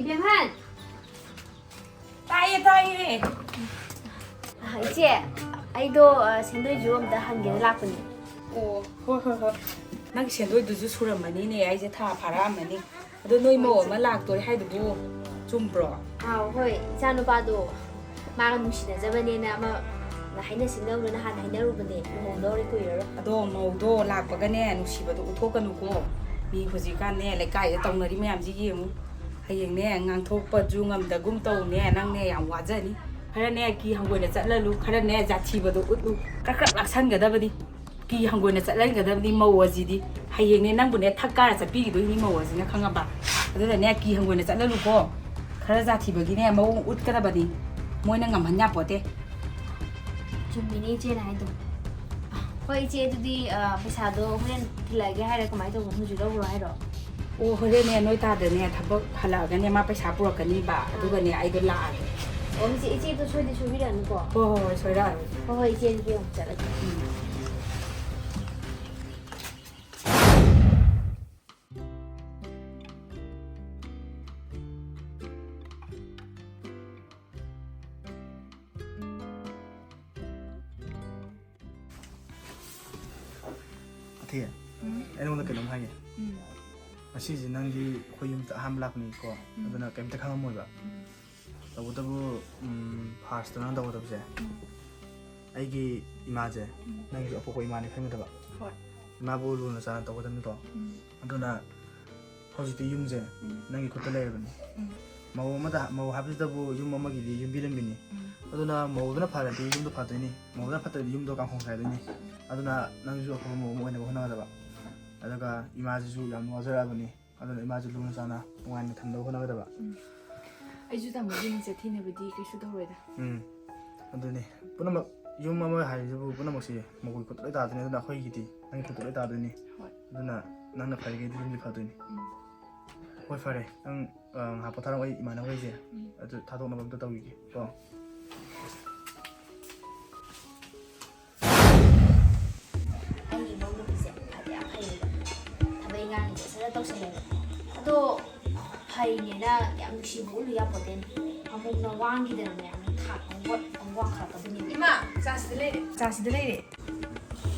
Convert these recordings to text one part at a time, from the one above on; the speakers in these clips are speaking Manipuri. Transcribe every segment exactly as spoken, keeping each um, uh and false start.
ꯕꯦꯝꯍꯟ! ꯇꯥꯏꯌꯦ, ꯇꯥꯏꯌꯦ꯫ ꯑ, ꯏꯆꯦ, ꯑꯩꯗꯣ, ꯑ, ꯁꯦꯟꯗꯣꯏꯁꯨ ꯑꯝꯇ ꯍꯪꯒꯦꯅ ꯂꯥꯛꯄꯅꯦ꯫ ꯑꯣ, ꯍꯣꯏ, ꯍꯣꯏ, ꯍꯣꯏ꯫ ꯅꯪꯒꯤ ꯁꯦꯟꯗꯣꯏꯗꯨꯁꯨ ꯁꯨꯔꯝꯃꯅꯤꯅꯦ, ꯑꯩꯁꯦ ꯊꯥ ꯐꯥꯔꯛꯑꯝꯃꯅꯤ꯫ ꯑꯗꯣ ꯅꯣꯏ ꯃꯧ ꯑꯃ ꯂꯥꯛꯇꯣꯔꯦ ꯍꯥꯏꯗꯨꯕꯨ ꯆꯨꯝꯕ꯭ꯔꯣ? ꯑꯥꯎ, ꯍꯣꯏ, ꯏꯆꯥꯅꯨꯄꯥꯗꯣ ꯃꯥꯒ ꯅꯨꯡꯁꯤꯅꯖꯕꯅꯦꯅ ꯑꯃ ꯍꯥꯏꯅ ꯁꯤꯡꯅꯕꯅ ꯍꯥꯟꯅ ꯍꯥꯏꯅꯔꯨꯕꯅꯦ, ꯂꯨꯍꯣꯡꯗꯧꯔꯦ ꯀꯨꯏꯔꯔꯣꯏ꯫ ꯑꯗꯣ ꯃꯧꯗꯣ ꯂꯥꯛꯄꯒꯅꯦ ꯅꯨꯡꯁꯤꯕꯗꯣ ꯎꯠꯊꯣꯛꯀꯅꯨꯀꯣ꯫ ꯃꯤ ꯍꯧꯖꯤꯛꯀꯥꯟꯅꯦ ꯂꯩꯀꯥꯏꯗ ꯇꯧꯅꯔꯤ ꯃꯌꯥꯝꯁꯤ ꯌꯦꯡꯉꯨ꯫ ꯍꯌꯦꯡꯅꯦ ꯉꯥꯡꯊꯣꯛꯄꯁꯨ ꯉꯝꯗꯒꯨꯝ ꯇꯧꯅꯦ, ꯅꯪꯅꯦ ꯌꯥꯝ ꯋꯥꯖꯅꯤ꯫ ꯈꯔꯅꯦ ꯀꯤ ꯍꯪꯒꯣꯏꯅ ꯆꯠꯂꯜꯂꯨ, ꯈꯔꯅꯦ ꯖꯥꯊꯤꯕꯗꯣ ꯎꯠꯂꯨ, ꯈꯔ ꯈꯔ ꯂꯥꯛꯁꯟꯒꯗꯕꯅꯤ꯫ ꯀꯤ ꯍꯪꯒꯣꯏꯅ ꯆꯠꯍꯟꯒꯗꯕꯅꯤ ꯃꯧ ꯑꯁꯤꯗꯤ꯫ ꯍꯌꯦꯡꯅꯦ ꯅꯪꯕꯨꯅꯦ ꯊꯛ ꯀꯥꯔ ꯆꯠꯄꯤꯈꯤꯗꯣꯏꯅꯤ ꯃꯧ ꯑꯁꯤꯅ, ꯈꯪꯉꯕ? ꯑꯗꯨꯅꯅꯦ ꯀꯤ ꯍꯪꯒꯣꯏꯅ ꯆꯠꯍꯜꯂꯨꯀꯣ꯫ ꯈꯔ ꯖꯥꯊꯤꯕꯒꯤꯅꯦ ꯃꯑꯣꯡ ꯎꯠꯀꯗꯕꯅꯤ꯫ ꯃꯣꯏꯅ ꯉꯝꯍꯟ ꯌꯥꯄꯣꯠꯇꯦ꯫ ꯆꯨꯝꯃꯤꯅꯦ ꯏꯆꯦꯅ ꯍꯥꯏꯗꯣ꯫ ꯍꯣꯏ ꯏꯆꯦ, ꯑꯗꯨꯗꯤ, ꯑ, ꯄꯩꯁꯥꯗꯣ ꯍꯣꯔꯦꯟ ꯊꯤꯜꯂꯛꯑꯒꯦ ꯍꯥꯏꯔ ꯀꯃꯥꯏꯅ ꯇꯧꯕꯅꯣ? ꯍꯧꯖꯤꯛ ꯂꯧꯔꯣ ꯍꯥꯏꯔꯣ? ꯑꯣ, ꯍꯣꯔꯦꯟꯅꯦ ꯅꯣꯏ ꯇꯥꯗꯅꯦ ꯊꯕꯛ ꯍꯜꯂꯛꯑꯒꯅꯦ ꯃꯥ ꯄꯩꯁꯥ ꯄꯨꯔꯛꯀꯅꯤꯕ, ꯑꯗꯨꯒꯅꯦ ꯑꯩꯗꯣ ꯂꯥꯛꯑꯒꯦ꯫ ꯑꯣ, ꯏꯆꯦ, ꯏꯆꯦꯗꯣ ꯁꯣꯏꯗꯤ ꯁꯣꯏꯕꯤꯔꯛꯑꯅꯨꯀꯣ꯫ ꯍꯣꯏ, ꯍꯣꯏ, ꯍꯣꯏ, ꯁꯣꯏꯔꯛꯑꯔꯣꯏ꯫ ꯍꯣꯏ, ꯍꯣꯏ, ꯏꯆꯦ, ꯑꯗꯨꯗꯤ ꯑꯃꯨꯛ ꯆꯠꯂꯒꯦ꯫ ꯎꯝ꯫ ꯑꯊꯤ, ꯎꯝ꯫ ꯑꯩ ꯅꯉꯣꯟꯗ ꯀꯩꯅꯣꯝ ꯍꯥꯏꯒꯦ꯫ ꯎꯝ꯫ ꯉꯁꯤꯁꯦ ꯅꯪꯗꯤ ꯑꯩꯈꯣꯏ ꯌꯨꯝꯗ ꯑꯍꯥꯟꯕ ꯂꯥꯛꯄꯅꯤꯀꯣ, ꯎꯝ꯫ ꯑꯗꯨꯅ ꯀꯩꯝꯇ ꯈꯪꯉꯝꯃꯣꯏꯕ꯫ ꯎꯝ꯫ ꯇꯧꯕꯇꯕꯨ, ꯎꯝ, ꯐꯥꯔꯁꯇ ꯅꯪ ꯇꯧꯒꯗꯕꯁꯦ, ꯎꯝ꯫ ꯑꯩꯒꯤ ꯏꯃꯥꯁꯦ, ꯎꯝ꯫ ꯅꯪꯒꯤꯁꯨ ꯑꯄꯣꯛꯄ ꯏꯃꯥꯅꯤ ꯈꯟꯒꯗꯕ꯫ ꯍꯣꯏ꯫ ꯏꯃꯥꯕꯨ ꯂꯨꯅ ꯆꯥꯟꯅ ꯇꯧꯒꯗꯕꯅꯤꯀꯣ꯫ ꯎꯝ꯫ ꯑꯗꯨꯅ ꯍꯧꯖꯤꯛꯇꯤ ꯌꯨꯝꯁꯦ, ꯎꯝ꯫ ꯅꯪꯒꯤ ꯈꯨꯠꯇ ꯂꯩꯔꯕꯅꯤ꯫ ꯎꯝ꯫ ꯃꯧ ꯑꯃꯗ, ꯃꯧ ꯍꯥꯏꯕꯁꯤꯗꯕꯨ ꯌꯨꯝ ꯑꯃꯒꯤꯗꯤ ꯌꯨꯝꯕꯤꯔꯦꯝꯕꯤꯅꯤ꯫ ꯎꯝ꯫ ꯑꯗꯨꯅ ꯃꯧꯗꯨꯅ ꯐꯔꯗꯤ ꯌꯨꯝꯗꯣ ꯐꯗꯣꯏꯅꯤ, ꯃꯧꯗꯨꯅ ꯐꯠꯇ꯭ꯔꯗꯤ ꯌꯨꯝꯗꯣ ꯀꯥꯡꯈꯣꯡ ꯆꯥꯏꯗꯣꯏꯅꯤ꯫ ꯑꯗꯨꯅ ꯅꯪꯁꯨ ꯑꯐꯕ ꯃꯧ ꯑꯃ ꯑꯣꯏꯅꯕ ꯍꯣꯠꯅꯒꯗꯕ꯫ ꯑꯗꯨꯒ ꯏꯃꯥꯁꯤꯁꯨ ꯌꯥꯝ ꯋꯥꯖꯔꯛꯑꯕꯅꯤ, ꯑꯗꯨꯅ ꯏꯃꯥꯁꯤ ꯂꯨꯅ ꯆꯥꯟꯅ ꯅꯨꯡꯉꯥꯏꯅ ꯊꯝꯅꯕ ꯍꯣꯠꯅꯒꯗꯕ꯫ ꯎꯝ꯫ ꯑꯩꯁꯨ ꯇꯥꯃꯣꯒꯤ ꯃꯤꯡꯆꯠ ꯊꯤꯅꯕꯗꯤ ꯀꯩꯁꯨ ꯇꯧꯔꯣꯏꯗ꯫ ꯎꯝ, ꯑꯗꯨꯅꯤ꯫ ꯄꯨꯝꯅꯃꯛ ꯌꯨꯝ ꯑꯃ ꯍꯥꯏꯁꯤꯕꯨ ꯄꯨꯝꯅꯃꯛꯁꯤ ꯃꯧꯒꯤ ꯈꯨꯠꯇ ꯂꯣꯏ ꯇꯥꯗꯣꯏꯅꯤ, ꯑꯗꯨꯅ ꯑꯩꯈꯣꯏꯒꯤꯗꯤ ꯅꯪꯒꯤ ꯈꯨꯠꯇ ꯂꯣꯏ ꯇꯥꯗꯣꯏꯅꯤ꯫ ꯍꯣꯏ꯫ ꯑꯗꯨꯅ ꯅꯪꯅ ꯐꯔꯤꯉꯩꯗꯤ ꯌꯨꯝꯗꯤ ꯐꯗꯣꯏꯅꯤ꯫ ꯎꯝ꯫ ꯍꯣꯏ, ꯐꯔꯦ꯫ ꯅꯪ, ꯑ, ꯉꯥꯏꯍꯥꯛ ꯄꯣꯊꯥꯔꯣ, ꯑꯩ ꯏꯃꯥꯟꯅꯕꯈꯩꯁꯦ ꯎꯝ꯫ ꯑꯗꯨ ꯊꯥꯗꯣꯛꯅꯕ ꯑꯝꯇ ꯇꯧꯈꯤꯒꯦ ꯀꯣ꯫ ꯑꯩꯒꯤ ꯏꯃꯧ ꯅꯨꯄꯤꯁꯦ ꯐꯗꯤ ꯌꯥꯝ ꯐꯩꯌꯦꯕ꯫ ꯊꯕꯛ ꯏꯪꯈꯥꯡꯁꯦ ꯐꯖꯅ ꯇꯧꯁꯜꯂꯦꯕ꯫ ꯑꯗꯣ ꯐꯩꯅꯦꯅ ꯌꯥꯝ ꯅꯨꯡꯁꯤꯕ ꯎꯠꯂꯨ ꯌꯥꯄꯣꯠꯇꯦꯅꯦ꯫ ꯑꯃꯨꯛꯅ ꯋꯥꯡꯈꯤꯗꯅꯅꯦ ꯑꯃꯨꯛ ꯊꯥꯛ ꯑꯃꯨꯛ ꯋꯥꯡꯈꯠꯂꯛꯀꯗꯣꯏꯅꯦ꯫ ꯏꯃꯥ, ꯆꯥꯁꯤꯗ ꯂꯩꯔꯦ꯫ ꯆꯥꯁꯤꯗ ꯂꯩꯔꯦ꯫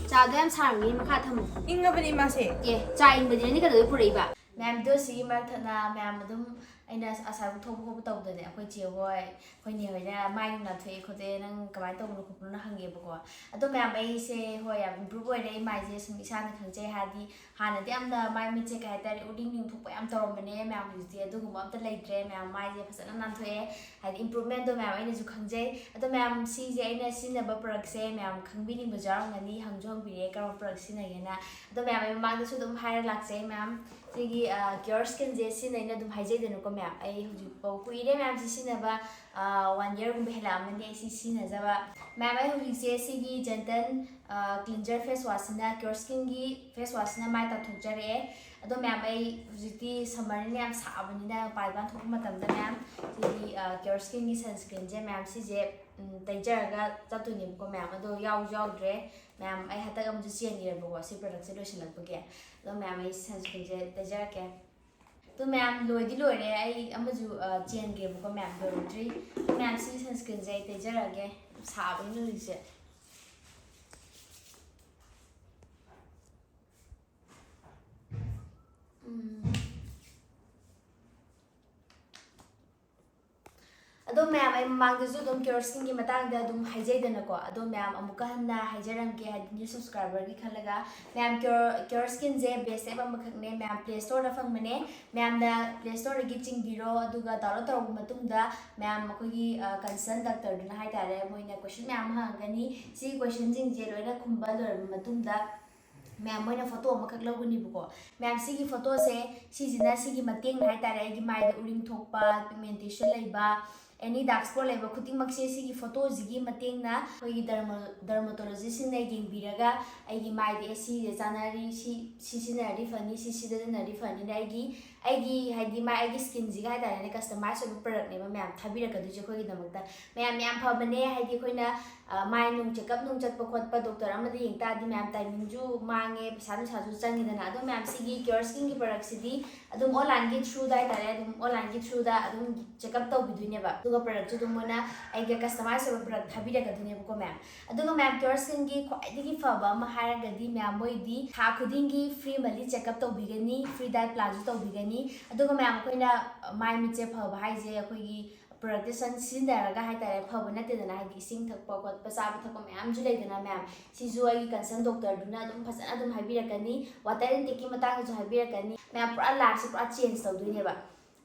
ꯆꯥꯗꯣ ꯌꯥꯝ ꯁꯥꯔꯝꯒꯤꯅꯤ, ꯃꯈꯥ ꯊꯝꯃꯨ꯫ ꯏꯪꯉꯕꯅꯤ ꯏꯃꯥꯁꯦ꯫ ꯑꯦ, ꯆꯥ ꯏꯪꯕꯗꯤ ꯅꯪꯗꯤ ꯀꯩꯗꯧꯕꯩ ꯄꯨꯔꯛꯏꯕ? ꯃꯌꯥꯝꯗꯣ ꯁꯤꯒꯤ ꯃꯔꯛ ꯊꯠꯅ ꯃꯌꯥꯝ ꯑꯗꯨꯝ ꯑꯩꯅ ꯑꯁꯥꯕ ꯊꯣꯛꯄ ꯈꯣꯠꯄ ꯇꯧꯗꯅꯦ, ꯑꯩꯈꯣꯏ ꯆꯦ ꯍꯣꯏ ꯑꯩꯈꯣꯏ ꯅꯦ ꯍꯣꯏꯅ ꯃꯥꯏ ꯅꯨꯡ ꯅꯥꯟꯊꯣꯛꯑꯦ ꯈꯣꯠꯇꯦ, ꯅꯪ ꯀꯃꯥꯏꯅ ꯇꯧꯕꯅꯣ ꯈꯣꯠꯄꯅꯣꯅ ꯍꯪꯉꯦꯕꯀꯣ꯫ ꯑꯗꯣ ꯃꯌꯥꯝ ꯑꯩꯁꯦ ꯍꯣꯏ ꯌꯥꯝ ꯏꯝꯄ꯭ꯔꯨꯞ ꯑꯣꯏꯔꯦ ꯑꯩ ꯃꯥꯏꯁꯦ, ꯁꯨꯝ ꯏꯁꯥꯅ ꯈꯪꯖꯩ꯫ ꯍꯥꯏꯗꯤ ꯍꯥꯟꯅꯗꯤ ꯌꯥꯝꯅ ꯃꯥꯏ ꯃꯤꯠꯁꯦ ꯀꯩ ꯍꯥꯏꯇꯥꯔꯦ, ꯎꯔꯤꯡ ꯅꯨꯡꯊꯣꯛꯄ ꯌꯥꯝ ꯇꯧꯔꯝꯕꯅꯦ ꯃꯌꯥꯝ, ꯍꯧꯖꯤꯛꯇꯤ ꯑꯗꯨꯒꯨꯝꯕ ꯑꯝꯇ ꯂꯩꯇ꯭ꯔꯦ꯫ ꯃꯌꯥꯝ ꯃꯥꯏꯁꯦ ꯐꯖꯅ ꯅꯥꯟꯊꯣꯛꯑꯦ, ꯍꯥꯏꯗꯤ ꯏꯝꯄ꯭ꯔꯨꯞꯃꯦꯟꯗꯣ ꯃꯌꯥꯝ ꯑꯩꯅꯁꯨ ꯈꯪꯖꯩ꯫ ꯑꯗꯣ ꯃꯌꯥꯝ ꯁꯤꯁꯦ ꯑꯩꯅ ꯁꯤꯖꯤꯟꯅꯕ ꯄ꯭ꯔꯗꯛꯁꯦ ꯃꯌꯥꯝ ꯈꯪꯕꯤꯅꯤꯡꯕꯁꯨ ꯌꯥꯎꯔꯝꯒꯅꯤ, ꯍꯪꯁꯨ ꯍꯪꯕꯤꯔꯛꯑꯦ ꯀꯔꯝꯕ ꯄ꯭ꯔꯗꯛ ꯁꯤꯖꯤꯟꯅꯒꯦꯅ꯫ ꯑꯗꯣ ꯃꯌꯥꯝ ꯑꯩ ꯃꯃꯥꯡꯗꯁꯨ ꯑꯗꯨꯝ ꯍꯥꯏꯔ ꯂꯥꯛꯆꯩ ꯃꯌꯥꯝ꯫ ꯁꯤꯒꯤ ꯀ꯭ꯌꯣꯔ ꯁ꯭ꯀꯤꯟꯁꯦ ꯁꯤꯖꯤꯟꯅꯩꯅ ꯑꯗꯨꯝ ꯍꯥꯏꯖꯩꯗꯅꯀꯣ ꯃꯌꯥꯝ꯫ ꯑꯩ ꯍꯧꯖꯤꯛꯐꯥꯎ ꯀꯨꯏꯔꯦ ꯃꯌꯥꯝ ꯁꯤ ꯁꯤꯖꯤꯟꯅꯕ, ꯋꯥꯟ ꯌꯔꯒꯨꯝꯕ ꯍꯦꯜꯂꯛꯑꯃꯅꯤ ꯑꯩ ꯁꯤ ꯁꯤꯖꯤꯟꯅꯖꯕ꯫ ꯃꯌꯥꯝ ꯑꯩ ꯍꯧꯖꯤꯛꯁꯦ ꯁꯤꯒꯤ ꯖꯦꯟꯇꯟ ꯀ꯭ꯂꯤꯟꯖꯔ ꯐꯦꯁ ꯋꯥꯁꯁꯤꯅ, ꯀ꯭ꯌꯣꯔ ꯁ꯭ꯀꯤꯟꯒꯤ ꯐꯦꯁ ꯋꯥꯁꯁꯤꯅ ꯃꯥꯏ ꯇꯥꯊꯣꯛꯆꯔꯛꯑꯦ꯫ ꯑꯗꯣ ꯃꯌꯥꯝ ꯑꯩ ꯍꯧꯖꯤꯛꯇꯤ ꯁꯝꯃꯔꯅꯤꯅ ꯌꯥꯝ ꯁꯥꯕꯅꯤꯅ ꯃꯄꯥꯟ ꯏꯄꯥꯟ ꯊꯣꯛꯄ ꯃꯇꯝꯗ ꯃꯌꯥꯝ ꯁꯤꯒꯤ ꯀ꯭ꯌꯣꯔ ꯁ꯭ꯀꯤꯟꯒꯤ ꯁꯟꯁꯀ꯭ꯔꯤꯟꯁꯦ ꯃꯌꯥꯝ ꯁꯤꯁꯦ ꯎꯝ, ꯇꯩꯖꯔꯒ ꯆꯠꯇꯣꯏꯅꯦꯕꯀꯣ ꯃꯌꯥꯝ꯫ ꯑꯗꯣ ꯌꯥꯎꯁꯨ ꯌꯥꯎꯗ꯭ꯔꯦ ꯃꯌꯥꯝ, ꯑꯩ ꯍꯟꯗꯛ ꯑꯃꯁꯨ ꯆꯦꯟꯈꯤꯔꯦꯕꯀꯣ ꯁꯤ ꯄ꯭ꯔꯗꯛꯁꯦ ꯂꯣꯏꯁꯤꯜꯂꯛꯄꯒꯤ꯫ ꯑꯗꯣ ꯃꯌꯥꯝ ꯑꯩ ꯁꯟꯁꯀ꯭ꯔꯤꯟꯁꯦ ꯇꯩꯖꯔꯛꯀꯦ꯫ ꯑꯗꯣ ꯃꯌꯥꯝ ꯂꯣꯏꯗꯤ ꯂꯣꯏꯔꯦ, ꯑꯩ ꯑꯃꯁꯨ ꯑ, ꯆꯦꯟꯒꯦꯕꯀꯣ ꯃꯌꯥꯝ, ꯂꯣꯏꯔꯛꯇ꯭ꯔꯤ꯫ ꯑꯗꯣ ꯃꯌꯥꯝ ꯁꯤ ꯁꯟꯁꯀ꯭ꯔꯤꯟꯁꯦ ꯑꯩ ꯇꯩꯖꯔꯛꯑꯒꯦ꯫ ꯌꯥꯝ ꯁꯥꯕꯅꯤꯅ ꯍꯧꯖꯤꯛꯁꯦ꯫ ꯎꯝ꯫ ꯑꯗꯣ ꯃꯌꯥꯝ, ꯑꯩ ꯃꯃꯥꯡꯗꯁꯨ ꯑꯗꯨꯝ ꯀ꯭ꯌꯣꯔ ꯁ꯭ꯀꯤꯟꯒꯤ ꯃꯇꯥꯡꯗ ꯑꯗꯨꯝ ꯍꯥꯏꯖꯩꯗꯅꯀꯣ꯫ ꯑꯗꯣ ꯃꯌꯥꯝ, ꯑꯃꯨꯛꯀ ꯍꯟꯅ ꯍꯥꯏꯖꯔꯝꯒꯦ, ꯍꯥꯏꯗꯤ ꯅ꯭ꯌꯨ ꯁꯕꯁꯀ꯭ꯔꯥꯏꯕꯔꯒꯤ ꯈꯜꯂꯒ꯫ ꯃꯌꯥꯝ, ꯀ꯭ꯌꯣꯔ ꯀ꯭ꯌꯣꯔ ꯁ꯭ꯀꯤꯟꯁꯦ ꯕꯦꯁ ꯑꯦꯞ ꯑꯃꯈꯛꯅꯦ ꯃꯌꯥꯝ, ꯄ꯭ꯂꯦ ꯁ꯭ꯇꯣꯔꯗ ꯐꯪꯕꯅꯦ꯫ ꯃꯌꯥꯝꯅ ꯄ꯭ꯂꯦ ꯁ꯭ꯇꯣꯔꯗꯒꯤ ꯆꯤꯡꯕꯤꯔꯣ, ꯑꯗꯨꯒ ꯗꯥꯎꯟꯂꯣꯗ ꯇꯧꯔꯕ ꯃꯇꯨꯡꯗ ꯃꯌꯥꯝ ꯑꯩꯈꯣꯏꯒꯤ ꯀꯟꯁꯔꯟ ꯗꯥꯛꯇꯔꯗꯨꯅ ꯍꯥꯏꯇꯥꯔꯦ, ꯃꯣꯏꯅ ꯀꯣꯏꯁꯟ ꯃꯌꯥꯝ ꯑꯃ ꯍꯪꯉꯛꯀꯅꯤ꯫ ꯁꯤꯒꯤ ꯀꯣꯏꯁꯟꯁꯤꯡꯁꯦ ꯂꯣꯏꯅ ꯈꯨꯝꯕ ꯂꯣꯏꯔꯕ ꯃꯇꯨꯡꯗ ꯃꯌꯥꯝ, ꯃꯣꯏꯅ ꯐꯣꯇꯣ ꯑꯃꯈꯛ ꯂꯧꯒꯅꯤꯕꯀꯣ꯫ ꯃꯌꯥꯝ, ꯁꯤꯒꯤ ꯐꯣꯇꯣꯁꯦ, ꯁꯤꯁꯤꯅ ꯁꯤꯒꯤ ꯃꯇꯦꯡꯅ ꯍꯥꯏꯇꯥꯔꯦ, ꯑꯩꯒꯤ ꯃꯥꯏꯗ ꯎꯔꯤꯡ ꯊꯣꯛꯄ, ꯄꯤꯒꯃꯦꯟꯇꯦꯁꯟ ꯂꯩꯕ, ꯑꯦꯅꯤ ꯗꯥꯔꯛ ꯁ꯭ꯄꯣꯠ ꯂꯩꯕ ꯈꯨꯗꯤꯡꯃꯛꯁꯦ ꯁꯤꯒꯤ ꯐꯣꯇꯣꯁꯤꯒꯤ ꯃꯇꯦꯡꯅ ꯑꯩꯈꯣꯏꯒꯤ ꯗꯔꯃꯣ ꯗꯔꯃꯣꯇꯣꯂꯣꯖꯤꯁꯁꯤꯡꯅ ꯌꯦꯡꯕꯤꯔꯒ ꯑꯩꯒꯤ ꯃꯥꯏꯗ ꯑꯦ ꯁꯤꯁꯦ ꯆꯥꯟꯅꯔꯤ, ꯁꯤ ꯁꯤ ꯁꯤꯖꯤꯟꯅꯔꯗꯤ ꯐꯅꯤ, ꯁꯤ ꯁꯤꯖꯤꯟꯅꯔꯗꯤ ꯐꯅꯤꯅ ꯑꯩꯒꯤ ꯑꯩꯒꯤ, ꯍꯥꯏꯗꯤ, ꯃꯥꯏ, ꯑꯩꯒꯤ ꯁ꯭ꯀꯤꯟꯁꯤꯒ ꯍꯥꯏꯇꯥꯔꯦꯅꯦ, ꯀꯁꯇꯃꯥꯏꯁ ꯑꯣꯏꯕ ꯄ꯭ꯔꯗꯛꯅꯦꯕ ꯃꯌꯥꯝ ꯊꯥꯕꯤꯔꯛꯀꯗꯣꯏꯁꯦ ꯑꯩꯈꯣꯏꯒꯤꯗꯃꯛꯇ꯫ ꯃꯌꯥꯝ ꯌꯥꯝ ꯐꯕꯅꯦ, ꯍꯥꯏꯗꯤ, ꯑꯩꯈꯣꯏꯅ, ꯑ, ꯃꯥꯏ ꯅꯨꯡ ꯆꯦꯛꯑꯞ ꯅꯨꯡ ꯆꯠꯄ ꯈꯣꯠꯄ, ꯗꯣꯛꯇꯔ ꯑꯃꯗ ꯌꯦꯡ ꯇꯥꯔꯗꯤ ꯃꯌꯥꯝ ꯇꯥꯏꯃꯤꯡꯁꯨ ꯃꯥꯡꯉꯦ, ꯄꯩꯁꯥ ꯅꯨꯡꯁꯥꯁꯨ ꯆꯪꯉꯤꯗꯅ꯫ ꯑꯗꯣ ꯃꯌꯥꯝ ꯁꯤꯒꯤ ꯀꯤꯌꯣꯔ ꯁ꯭ꯀꯤꯟꯒꯤ ꯄ꯭ꯔꯗꯛꯁꯤꯗꯤ ꯑꯗꯨꯝ ꯑꯣꯟꯂꯥꯏꯟꯒꯤ ꯊ꯭ꯔꯨꯗ ꯍꯥꯏꯇꯥꯔꯦ, ꯑꯗꯨꯝ ꯑꯣꯟꯂꯥꯏꯟꯒꯤ ꯊ꯭ꯔꯨꯗ ꯑꯗꯨꯝ ꯆꯦꯛꯑꯞ ꯇꯧꯕꯤꯗꯣꯏꯅꯦꯕ꯫ ꯑꯗꯨꯒ ꯄ꯭ꯔꯗꯛꯁꯨ ꯑꯗꯨꯝ ꯃꯣꯏꯅ ꯑꯩꯒ ꯀꯁꯇꯃꯥꯏꯁ ꯑꯣꯏꯕ ꯄ꯭ꯔꯗꯛ ꯊꯥꯕꯤꯔꯛꯀꯗꯣꯏꯅꯦꯕꯀꯣ ꯃꯌꯥꯝ꯫ ꯑꯗꯨꯒ ꯃꯌꯥꯝ, ꯀꯤꯌꯣꯔ ꯁ꯭ꯀꯤꯟꯒꯤ ꯈ꯭ꯋꯥꯏꯗꯒꯤ ꯐꯕ ꯑꯃ ꯍꯥꯏꯔꯒꯗꯤ ꯃꯌꯥꯝ, ꯃꯣꯏꯗꯤ ꯊꯥ ꯈꯨꯗꯤꯡꯒꯤ ꯐ꯭ꯔꯤ ꯃꯟꯂꯤ ꯆꯦꯛꯑꯞ ꯇꯧꯕꯤꯒꯅꯤ, ꯐ꯭ꯔꯤ ꯗꯥꯏꯠ ꯄ꯭ꯂꯥꯟꯁꯨ ꯇꯧꯕꯤꯒꯅꯤ꯫ ꯑꯗꯨꯒ ꯃꯌꯥꯝ, ꯑꯩꯈꯣꯏꯅ ꯃꯥꯏ ꯃꯤꯠꯁꯦ ꯐꯕ ꯍꯥꯏꯁꯦ ꯑꯩꯈꯣꯏꯒꯤ ꯄ꯭ꯔꯗꯛꯇꯦꯁꯟ ꯁꯤꯖꯤꯟꯅꯔꯒ ꯍꯥꯏꯇꯥꯔꯦ, ꯐꯕ ꯅꯠꯇꯦꯗꯅ, ꯍꯥꯏꯗꯤ ꯏꯁꯤꯡ ꯊꯛꯄ ꯈꯣꯠꯄ, ꯆꯥꯕ ꯊꯛꯄ ꯃꯌꯥꯝꯁꯨ ꯂꯩꯗꯅ ꯃꯌꯥꯝ꯫ ꯁꯤꯁꯨ ꯑꯩꯒꯤ ꯀꯟꯁꯔꯟ ꯗꯣꯛꯇꯔꯗꯨꯅ ꯑꯗꯨꯝ ꯐꯖꯅ ꯑꯗꯨꯝ ꯍꯥꯏꯕꯤꯔꯛꯀꯅꯤ, ꯋꯥꯇꯔ ꯏꯟꯇꯦꯛꯀꯤ ꯃꯇꯥꯡꯗꯁꯨ ꯍꯥꯏꯕꯤꯔꯛꯀꯅꯤ꯫ ꯃꯌꯥꯝ, ꯄꯨꯔꯥ ꯂꯥꯏꯐꯁꯦ ꯄꯨꯔꯥ ꯆꯦꯟꯖ ꯇꯧꯗꯣꯏꯅꯦꯕ꯫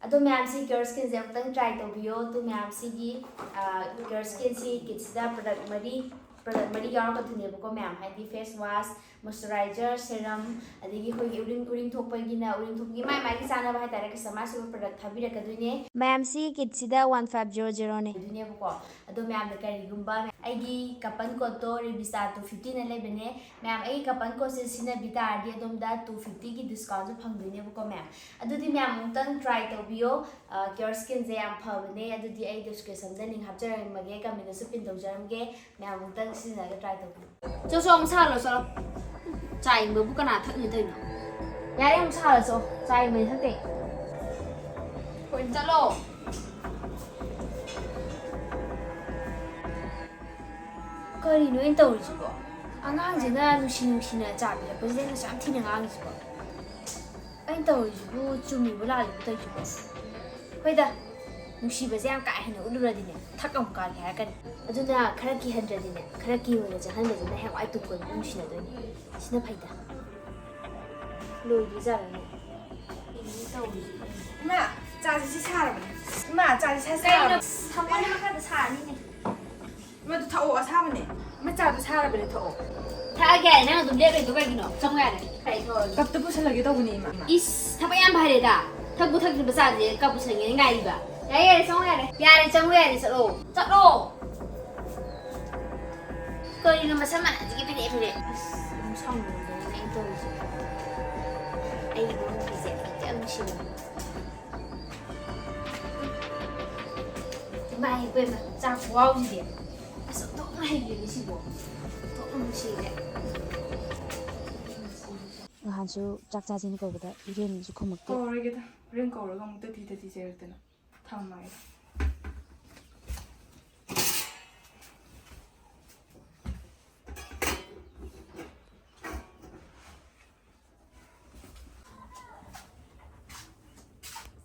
ꯑꯗꯣ ꯃꯌꯥꯝꯁꯤ ꯀꯤꯌꯣꯔ ꯁ꯭ꯀꯤꯟꯁꯦ ꯑꯃꯨꯛꯇꯪ ꯇ꯭ꯔꯥꯏ ꯇꯧꯕꯤꯌꯣ꯫ ꯑꯗꯨ ꯃꯌꯥꯝꯁꯤꯒꯤ, ꯑ, ꯀꯤꯌꯣꯔ ꯁ꯭ꯀꯤꯟꯁꯤ ꯀꯤꯠꯁꯤꯗ ꯄ꯭ꯔꯗꯛ ꯃꯔꯤ, ꯄ꯭ꯔꯗꯛ ꯃꯔꯤ ꯌꯥꯎꯔꯛꯀꯗꯣꯏꯅꯦꯕꯀꯣ ꯃꯌꯥꯝ, ꯍꯥꯏꯗꯤ ꯐꯦꯁ ꯋꯥꯁ, ꯃꯣꯏꯆꯔꯥꯏꯖꯔ, ꯁꯦꯔꯝ, ꯑꯗꯒꯤ ꯑꯩꯈꯣꯏꯒꯤ ꯎꯔꯤꯡ, ꯎꯔꯤꯡ ꯊꯣꯛꯄꯒꯤꯅ ꯎꯔꯤꯡ ꯊꯣꯛꯄꯒꯤ ꯃꯥꯏ ꯃꯥꯏꯒꯤ ꯆꯥꯅꯕ ꯍꯥꯏꯇꯥꯔꯦ, ꯀꯁꯇꯃꯥꯏꯁ ꯑꯣꯏꯕ ꯄ꯭ꯔꯗꯛ ꯊꯥꯕꯤꯔꯛꯀꯗꯣꯏꯅꯦ꯫ ꯃꯌꯥꯝꯁꯤ ꯀꯤꯠꯁꯤꯗ ꯋꯥꯟ ꯐꯥꯏꯚ ꯖꯦꯔꯣ ꯖꯦꯔꯣꯅꯦ꯫ ꯑꯗꯨꯅꯦꯕꯀꯣ꯫ ꯑꯗꯣ ꯃꯌꯥꯝꯅ ꯀꯔꯤꯒꯨꯝꯕ ꯑꯩꯒꯤ ꯀꯄꯟ ꯀꯣꯗꯇꯣ ꯔꯤꯕꯤꯁꯥ ꯇꯨ ꯐꯤꯐꯇꯤꯅ ꯂꯩꯕꯅꯦ꯫ ꯃꯌꯥꯝ, ꯑꯩꯒꯤ ꯀꯄꯟ ꯀꯣꯗꯁꯦ ꯁꯤꯖꯤꯟꯅꯕꯤ ꯇꯥꯔꯗꯤ ꯑꯗꯣꯝꯗ ꯇꯨ ꯐꯤꯐꯇꯤꯒꯤ ꯗꯤꯁꯀꯥꯎꯟꯁꯨ ꯐꯪꯗꯣꯏꯅꯦꯕꯀꯣ ꯃꯌꯥꯝ꯫ ꯑꯗꯨꯗꯤ ꯃꯌꯥꯝ ꯑꯃꯨꯛꯇꯪ ꯇ꯭ꯔꯥꯏ ꯇꯧꯕꯤꯌꯣ꯫ ꯑ, ꯀꯤꯌꯣꯔ ꯁ꯭ꯀꯤꯟꯁꯦ ꯌꯥꯝ ꯐꯕꯅꯦ꯫ ꯑꯗꯨꯗꯤ ꯑꯩ ꯗꯤꯁꯀ꯭ꯔꯤꯞꯁꯟꯗ ꯂꯤꯡ ꯍꯥꯞꯆꯔꯝꯃꯒꯦ, ꯀꯃꯦꯟꯗꯁꯨ ꯄꯤꯟ ꯇꯧꯖꯔꯝꯒꯦ꯫ ꯃꯌꯥꯝ ꯑꯃꯨꯛꯇꯪ ꯁꯤꯖꯤꯟꯅꯔꯒ ꯇ꯭ꯔꯥꯏ ꯇꯧꯕꯤꯌꯨ꯫ ꯆꯣ, ꯆꯣ, ꯑꯃꯨꯛ ꯁꯥꯍꯜꯂꯣ, ꯆꯠꯂꯣ꯫ ꯆꯥ ꯏꯪꯕꯕꯨ ꯀꯅꯥ ꯊꯛꯅꯤ ꯇꯧꯔꯤꯅꯣ? ꯌꯥꯔꯦ, ꯑꯃꯨꯛ ꯁꯥꯍꯜꯂꯣ, ꯆꯣ꯫ ꯆꯥ ꯏꯪꯕꯗꯤ ꯊꯛꯇꯦ꯫ ꯍꯣꯏ, ꯆꯠꯂꯣ꯫ ꯀꯔꯤꯅꯣ ꯑꯩꯅ ꯇꯧꯔꯤꯁꯤꯕꯣ? ꯑꯉꯥꯡꯁꯤꯅ ꯅꯨꯡꯁꯤ ꯅꯨꯡꯁꯤꯅ ꯆꯥ ꯄꯤꯔꯛꯄꯁꯤꯗ ꯑꯩꯅ ꯁꯨꯛꯌꯥꯝ ꯊꯤꯅ ꯉꯥꯡꯉꯤꯁꯤꯕꯣ? ꯑꯩꯅ ꯇꯧꯔꯤꯁꯤꯕꯨ ꯆꯨꯝꯃꯤꯕꯣ ꯂꯥꯜꯂꯤꯕꯣ ꯇꯧꯔꯤꯁꯤꯕꯣ? ꯍꯣꯏꯗ, ꯅꯨꯡꯁꯤꯕꯁꯦ ꯌꯥꯝ ꯀꯥ ꯍꯦꯟꯅ ꯎꯠꯂꯨꯔꯗꯤꯅꯦ, ꯊꯛ ꯑꯃꯨꯛ ꯀꯥꯒꯦ ꯍꯥꯏꯔꯛꯀꯅꯤ꯫ ꯑꯗꯨꯅ ꯈꯔ ꯀꯤꯍꯟꯗ꯭ꯔꯗꯤꯅꯦ, ꯈꯔ ꯀꯤꯍꯟꯅ ꯆꯠꯍꯟꯕꯁꯤꯅ ꯍꯌꯦꯡꯋꯥꯏ ꯇꯨꯡ ꯀꯣꯏꯕ ꯅꯨꯡꯁꯤꯅꯗꯣꯏꯅꯦ꯫ ꯁꯤꯅ ꯐꯩꯗ꯫ ꯂꯣꯏꯗ꯭ꯔꯤꯖꯥꯠꯂꯅꯦ? ꯏꯃꯥ, ꯆꯥꯁꯤ ꯁꯤ ꯁꯥꯔꯕꯅꯦ꯫ ꯏꯃꯥ, ꯆꯥꯁꯤ ꯁꯥ ꯀꯩꯅꯣ? ꯁꯥꯔꯕꯅꯦ꯫ ꯊꯝꯃꯣꯅꯦ, ꯃꯈꯥꯗ ꯁꯥꯔꯅꯤꯅꯦ꯫ ꯏꯃꯥ, ꯑꯗꯨ ꯊꯛꯑꯣ, ꯑꯁꯥꯕꯅꯦ꯫ ꯏꯃꯥ, ꯆꯥꯗꯣ ꯁꯥꯔꯕꯅꯦ, ꯊꯛꯑꯣ꯫ ꯊꯛꯑꯒꯦ ꯍꯥꯏꯔꯦ, ꯅꯪ ꯑꯗꯨꯝ ꯂꯦꯞ ꯂꯩꯗꯣ ꯀꯩꯒꯤꯅꯣ? ꯆꯪꯉꯣ ꯌꯥꯔꯦ꯫ ꯀꯔꯤ ꯊꯛꯑꯣꯏ? ꯀꯞꯇ ꯄꯨꯁꯜꯂꯒꯦ ꯇꯧꯕꯅꯦ, ꯏꯃꯥ꯫ ꯏꯁ, ꯊꯕꯛ ꯌꯥꯝ ꯐꯔꯦꯗ꯫ ꯊꯛꯄꯨ ꯊꯛꯇ꯭ꯔꯤꯕ ꯆꯥꯁꯦ ꯀꯞꯄꯨ ꯁꯪꯉꯦꯅ ꯉꯥꯏꯔꯤꯕ꯫ ꯌꯥꯔꯦ, ꯌꯥꯔꯦ, ꯆꯪꯉꯣ ꯌꯥꯔꯦ꯫ ꯌꯥꯔꯦ, ꯆꯪꯉꯣ ꯌꯥꯔꯦ, ꯆꯠꯂꯣ꯫ ꯆꯠꯂꯣ꯫ ꯀꯔꯤꯅꯣ ꯃꯁꯝ ꯃꯅꯥꯁꯤꯒꯤ ꯐꯤꯔꯦ ꯐꯤꯔꯦ? ꯑꯁ, ꯑꯗꯨꯝ ꯁꯥꯎꯅꯤꯡꯕꯅꯤꯅ ꯑꯩꯅ ꯇꯧꯔꯤꯁꯦ꯫ ꯑꯩꯒꯤ ꯏꯅꯥꯎꯅꯨꯄꯤꯁꯦ ꯌꯥꯝ ꯅꯨꯡꯁꯤꯕꯅꯦ꯫ ꯏꯃꯥ ꯏꯕꯦꯝꯃ, ꯆꯥꯛ ꯈꯨꯍꯥꯎꯁꯤꯗꯤ꯫ ꯑꯁ, ꯑꯣꯟꯊꯣꯛꯅ ꯍꯩꯈ꯭ꯔꯦꯅꯦ ꯁꯤꯕꯣ꯫ ꯑꯣꯟꯊꯣꯛꯅ ꯅꯨꯡꯁꯤꯔꯦ꯫ ꯅꯍꯥꯟꯁꯨ ꯆꯥꯛ ꯆꯥꯁꯦꯅ ꯀꯧꯕꯗ ꯏꯔꯦꯟꯁꯨ ꯈꯨꯝꯃꯛꯇꯦ꯫ ꯀꯧꯔꯒꯦꯗ, ꯍꯣꯔꯦꯟ ꯀꯧꯔꯒ ꯑꯃꯨꯛ ꯇꯊꯤ ꯇꯊꯤ ꯆꯩꯔꯛꯇꯅ꯫ ꯊꯝꯃꯒꯦ꯫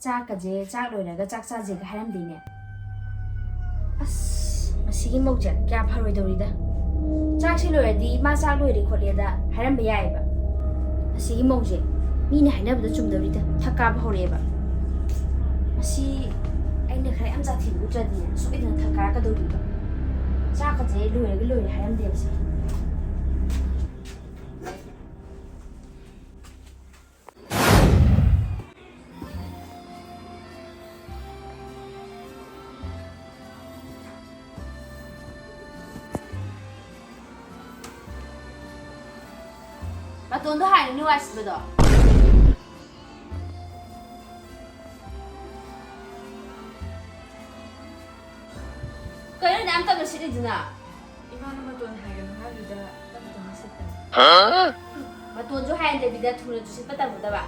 ꯆꯥꯛꯀꯁꯦ, ꯆꯥꯛ ꯂꯣꯏꯔꯒ ꯆꯥꯛ ꯆꯥꯁꯦꯒ ꯍꯥꯏꯔꯝꯗꯦꯅꯦ꯫ ꯑꯁ, ꯃꯁꯤꯒꯤ ꯃꯧꯁꯦ ꯀꯌꯥ ꯐꯔꯣꯏꯗꯧꯔꯤꯗ꯫ ꯆꯥꯛꯁꯤ ꯂꯣꯏꯔꯗꯤ ꯃꯥ ꯆꯥꯛ ꯂꯣꯏꯔꯦ ꯈꯣꯠꯂꯦꯗ ꯍꯥꯏꯔꯝꯕ ꯌꯥꯏꯑꯕ꯫ ꯃꯁꯤꯒꯤ ꯃꯧꯁꯦ ꯃꯤꯅ ꯍꯥꯏꯅꯕꯗ ꯆꯨꯝꯗꯧꯔꯤꯗ ꯊꯛ ꯀꯥꯕ ꯍꯧꯔꯛꯑꯦꯕ꯫ ꯃꯁꯤ ꯑꯩꯅ ꯈꯔ ꯌꯥꯝ ꯆꯥꯊꯤꯕ ꯎꯠꯇ꯭ꯔꯗꯤꯅꯦ ꯁꯣꯏꯗꯅ ꯊꯛ ꯀꯥꯔꯛꯀꯗꯧꯔꯤꯕ꯫ ꯆꯥꯛꯀꯁꯦ ꯂꯣꯏꯔꯒ ꯂꯣꯏꯔꯦ ꯍꯥꯏꯔꯝꯗꯦꯕ ꯁꯤ꯫ ꯃꯇꯣꯟꯗꯣ ꯍꯥꯏꯔꯅꯤ ꯋꯥꯏ ꯁꯤꯠꯄꯗꯣ꯫ ꯀꯩꯅꯣ ꯅꯪ ꯇꯞꯅ ꯁꯤꯠꯂꯤꯗꯨꯅ? ꯏꯃꯥꯅ ꯃꯇꯣꯟ ꯍꯥꯏꯒꯅꯨ ꯍꯥꯏꯕꯗꯨꯗ ꯇꯞꯅ ꯇꯞꯅ ꯁꯤꯠꯄꯅꯤ꯫ ꯃꯇꯣꯟꯁꯨ ꯍꯥꯏꯗꯕꯤꯗ ꯊꯨꯅ ꯆꯨꯁꯤꯠꯄ ꯇꯝꯒꯗꯕ꯫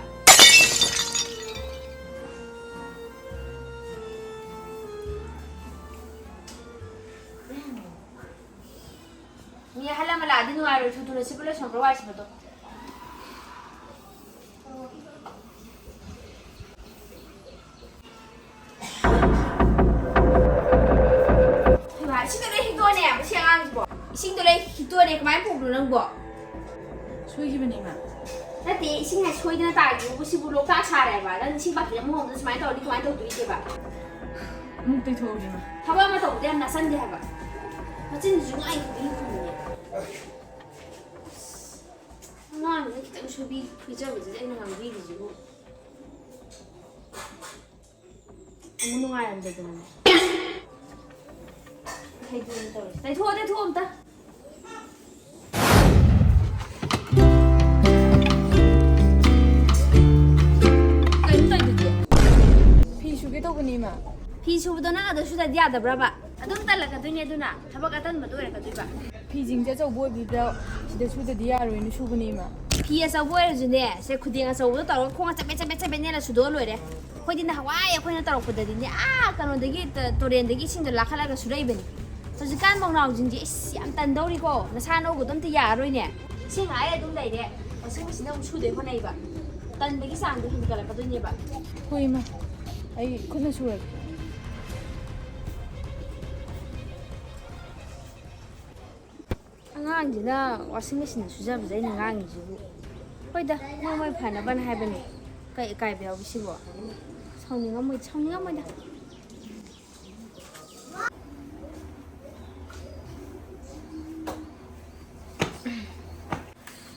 ꯃꯤ ꯑꯍꯜ ꯑꯃ ꯂꯥꯛꯑꯗꯤ ꯅꯨꯡꯉꯥꯏꯔꯣꯏ, ꯊꯨ ꯊꯨꯅ ꯁꯤꯠꯄ ꯂꯣꯏꯁꯟꯈ꯭ꯔꯣ, ꯋꯥꯏ ꯁꯤꯠꯄꯗꯣ꯫ ꯍꯩꯃꯥ, ꯏꯁꯤꯡꯗꯣ ꯂꯣꯏ ꯍꯤꯛꯇꯣꯛꯑꯅꯦ, ꯃꯁꯤ ꯑꯉꯥꯡꯁꯤꯕꯣ꯫ ꯏꯁꯤꯡꯗꯣ ꯂꯣꯏ ꯍꯤꯛꯇꯣꯛꯑꯅꯦ, ꯀꯃꯥꯏꯅ ꯄꯨꯕꯅꯣ ꯅꯪꯕꯣ? ꯁꯣꯏꯈꯤꯕꯅꯦ, ꯏꯃꯥ꯫ ꯅꯠꯇꯦ, ꯏꯁꯤꯡ ꯍꯦꯛ ꯁꯣꯏꯗꯅ ꯇꯥꯈꯤꯕꯕꯨ ꯁꯤꯕꯨ ꯂꯣꯛꯇꯥꯛ ꯁꯥꯔꯦ ꯍꯥꯏꯕ꯫ ꯅꯪ ꯏꯁꯤꯡ ꯕꯥꯇꯤꯟ ꯑꯃ ꯍꯣꯡꯕꯗ ꯁꯨꯃꯥꯏꯅ ꯇꯧꯔꯗꯤ ꯀꯃꯥꯏꯅ ꯇꯧꯗꯣꯔꯤꯒꯦꯕ? ꯑꯃꯨꯛ ꯇꯩꯊꯣꯛꯑꯒꯦ, ꯏꯃꯥ꯫ ꯊꯕꯛ ꯑꯃ ꯇꯧꯕꯗ ꯌꯥꯝ ꯅꯥꯁꯟꯗꯦ ꯍꯥꯏꯕ꯫ ꯃꯆꯤꯟꯁꯤꯁꯨ ꯉꯥꯏ ꯈꯨꯗꯤꯡꯒꯤ ꯈꯨꯝꯃꯤꯅꯦ꯫ ꯑꯉꯥꯡꯁꯤꯅ ꯈꯤꯇꯪ ꯁꯣꯏꯕꯤ ꯈꯣꯏꯖꯕꯁꯤꯗ ꯑꯩꯅ ꯉꯥꯡꯕꯤꯔꯤꯁꯤꯕꯨ꯫ ꯑꯃꯨꯛ ꯅꯨꯡꯉꯥꯏꯔꯝꯗꯗꯅꯅꯦ꯫ ꯍꯩꯗꯣꯛꯑꯦ ꯇꯧꯔꯤꯁꯦ꯫ ꯇꯩꯊꯣꯛꯑꯣ, ꯇꯩꯊꯣꯛꯑꯣ ꯑꯝꯇ꯫ ꯄꯨꯔꯅꯤꯃꯥ꯫ ꯐꯤ ꯁꯨꯕꯗꯣ ꯅꯪ ꯑꯗ ꯁꯨꯗꯗꯤ ꯌꯥꯗꯕ꯭ꯔꯕ? ꯑꯗꯨꯝ ꯇꯜꯂꯛꯀꯗꯣꯏꯅꯦ ꯑꯗꯨꯅ, ꯊꯕꯛ ꯑꯇꯟꯕꯗꯣ ꯑꯣꯏꯔꯛꯀꯗꯣꯏꯕ꯫ ꯐꯤꯁꯤꯡꯁꯦ ꯑꯆꯧꯕ ꯑꯣꯏꯕꯗꯨꯗ ꯁꯤꯗ ꯁꯨꯗꯗꯤ ꯌꯥꯔꯣꯏꯅ ꯁꯨꯕꯅꯦ, ꯏꯃꯥ꯫ ꯐꯤ ꯑꯆꯧꯕ ꯑꯣꯏꯔꯁꯨꯅꯦ, ꯁꯦ ꯈꯨꯗꯦꯡ ꯑꯆꯧꯕꯗꯣ ꯇꯧꯔꯒ ꯈꯣꯡꯒ ꯆꯕꯦꯠ ꯆꯕꯦꯠ ꯆꯕꯦꯠ ꯅꯦꯠꯂ ꯁꯨꯗꯣꯛꯑ ꯂꯣꯏꯔꯦ꯫ ꯑꯩꯈꯣꯏꯗꯤ ꯅꯍꯥꯟꯋꯥꯏ ꯑꯩꯈꯣꯏꯅ ꯇꯧꯔꯛꯄꯗꯗꯤꯅꯦ, ꯑꯥ ꯀꯩꯅꯣꯗꯒꯤ, ꯇ-, ꯇꯨꯔꯦꯟꯗꯒꯤ ꯏꯁꯤꯡꯗꯣ ꯂꯥꯈꯠꯂꯒ ꯁꯨꯔꯛꯏꯕꯅꯤ꯫ ꯍꯧꯖꯤꯛꯀꯥꯟ ꯃꯧꯅꯥꯎꯁꯤꯡꯁꯦ, ꯏꯁ, ꯌꯥꯝ ꯇꯟꯗꯧꯔꯤꯀꯣ꯫ ꯅꯁꯥ ꯅꯧꯕꯗꯣ ꯑꯝꯇ ꯌꯥꯔꯔꯣꯏꯅꯦ꯫ ꯏꯁꯤꯡ ꯑꯥ ꯑꯗꯨꯝ ꯂꯩꯔꯦ, washing machine ꯑꯃꯨꯛ ꯁꯨꯗꯣꯏ ꯍꯣꯠꯅꯩꯕ꯫ ꯇꯟꯕꯒꯤ ꯆꯥꯡꯗꯣ ꯍꯦꯟꯒꯠꯂꯛꯀꯗꯣꯏꯅꯦꯕ꯫ ꯍꯣꯏ, ꯏꯃꯥ, ꯑꯩ ꯈꯨꯠꯅ ꯁꯨꯔꯒꯦ꯫ ꯑꯉꯥꯡꯁꯤꯅ washing machine ꯁꯨꯖꯕꯁꯦ ꯑꯩꯅ ꯉꯥꯡꯉꯤꯁꯤꯕꯨ꯫ ꯍꯣꯏꯗ, ꯃꯣꯏ ꯃꯣꯏ ꯐꯅꯕꯅ ꯍꯥꯏꯕꯅꯤ꯫ ꯀꯩ ꯏꯀꯥꯏꯕ ꯌꯥꯎꯒꯦ ꯁꯤꯕꯣ? ꯁꯥꯎꯅꯤꯡꯉꯝꯃꯣꯏ, ꯁꯥꯎꯅꯤꯡꯉꯝꯃꯣꯏꯗ꯫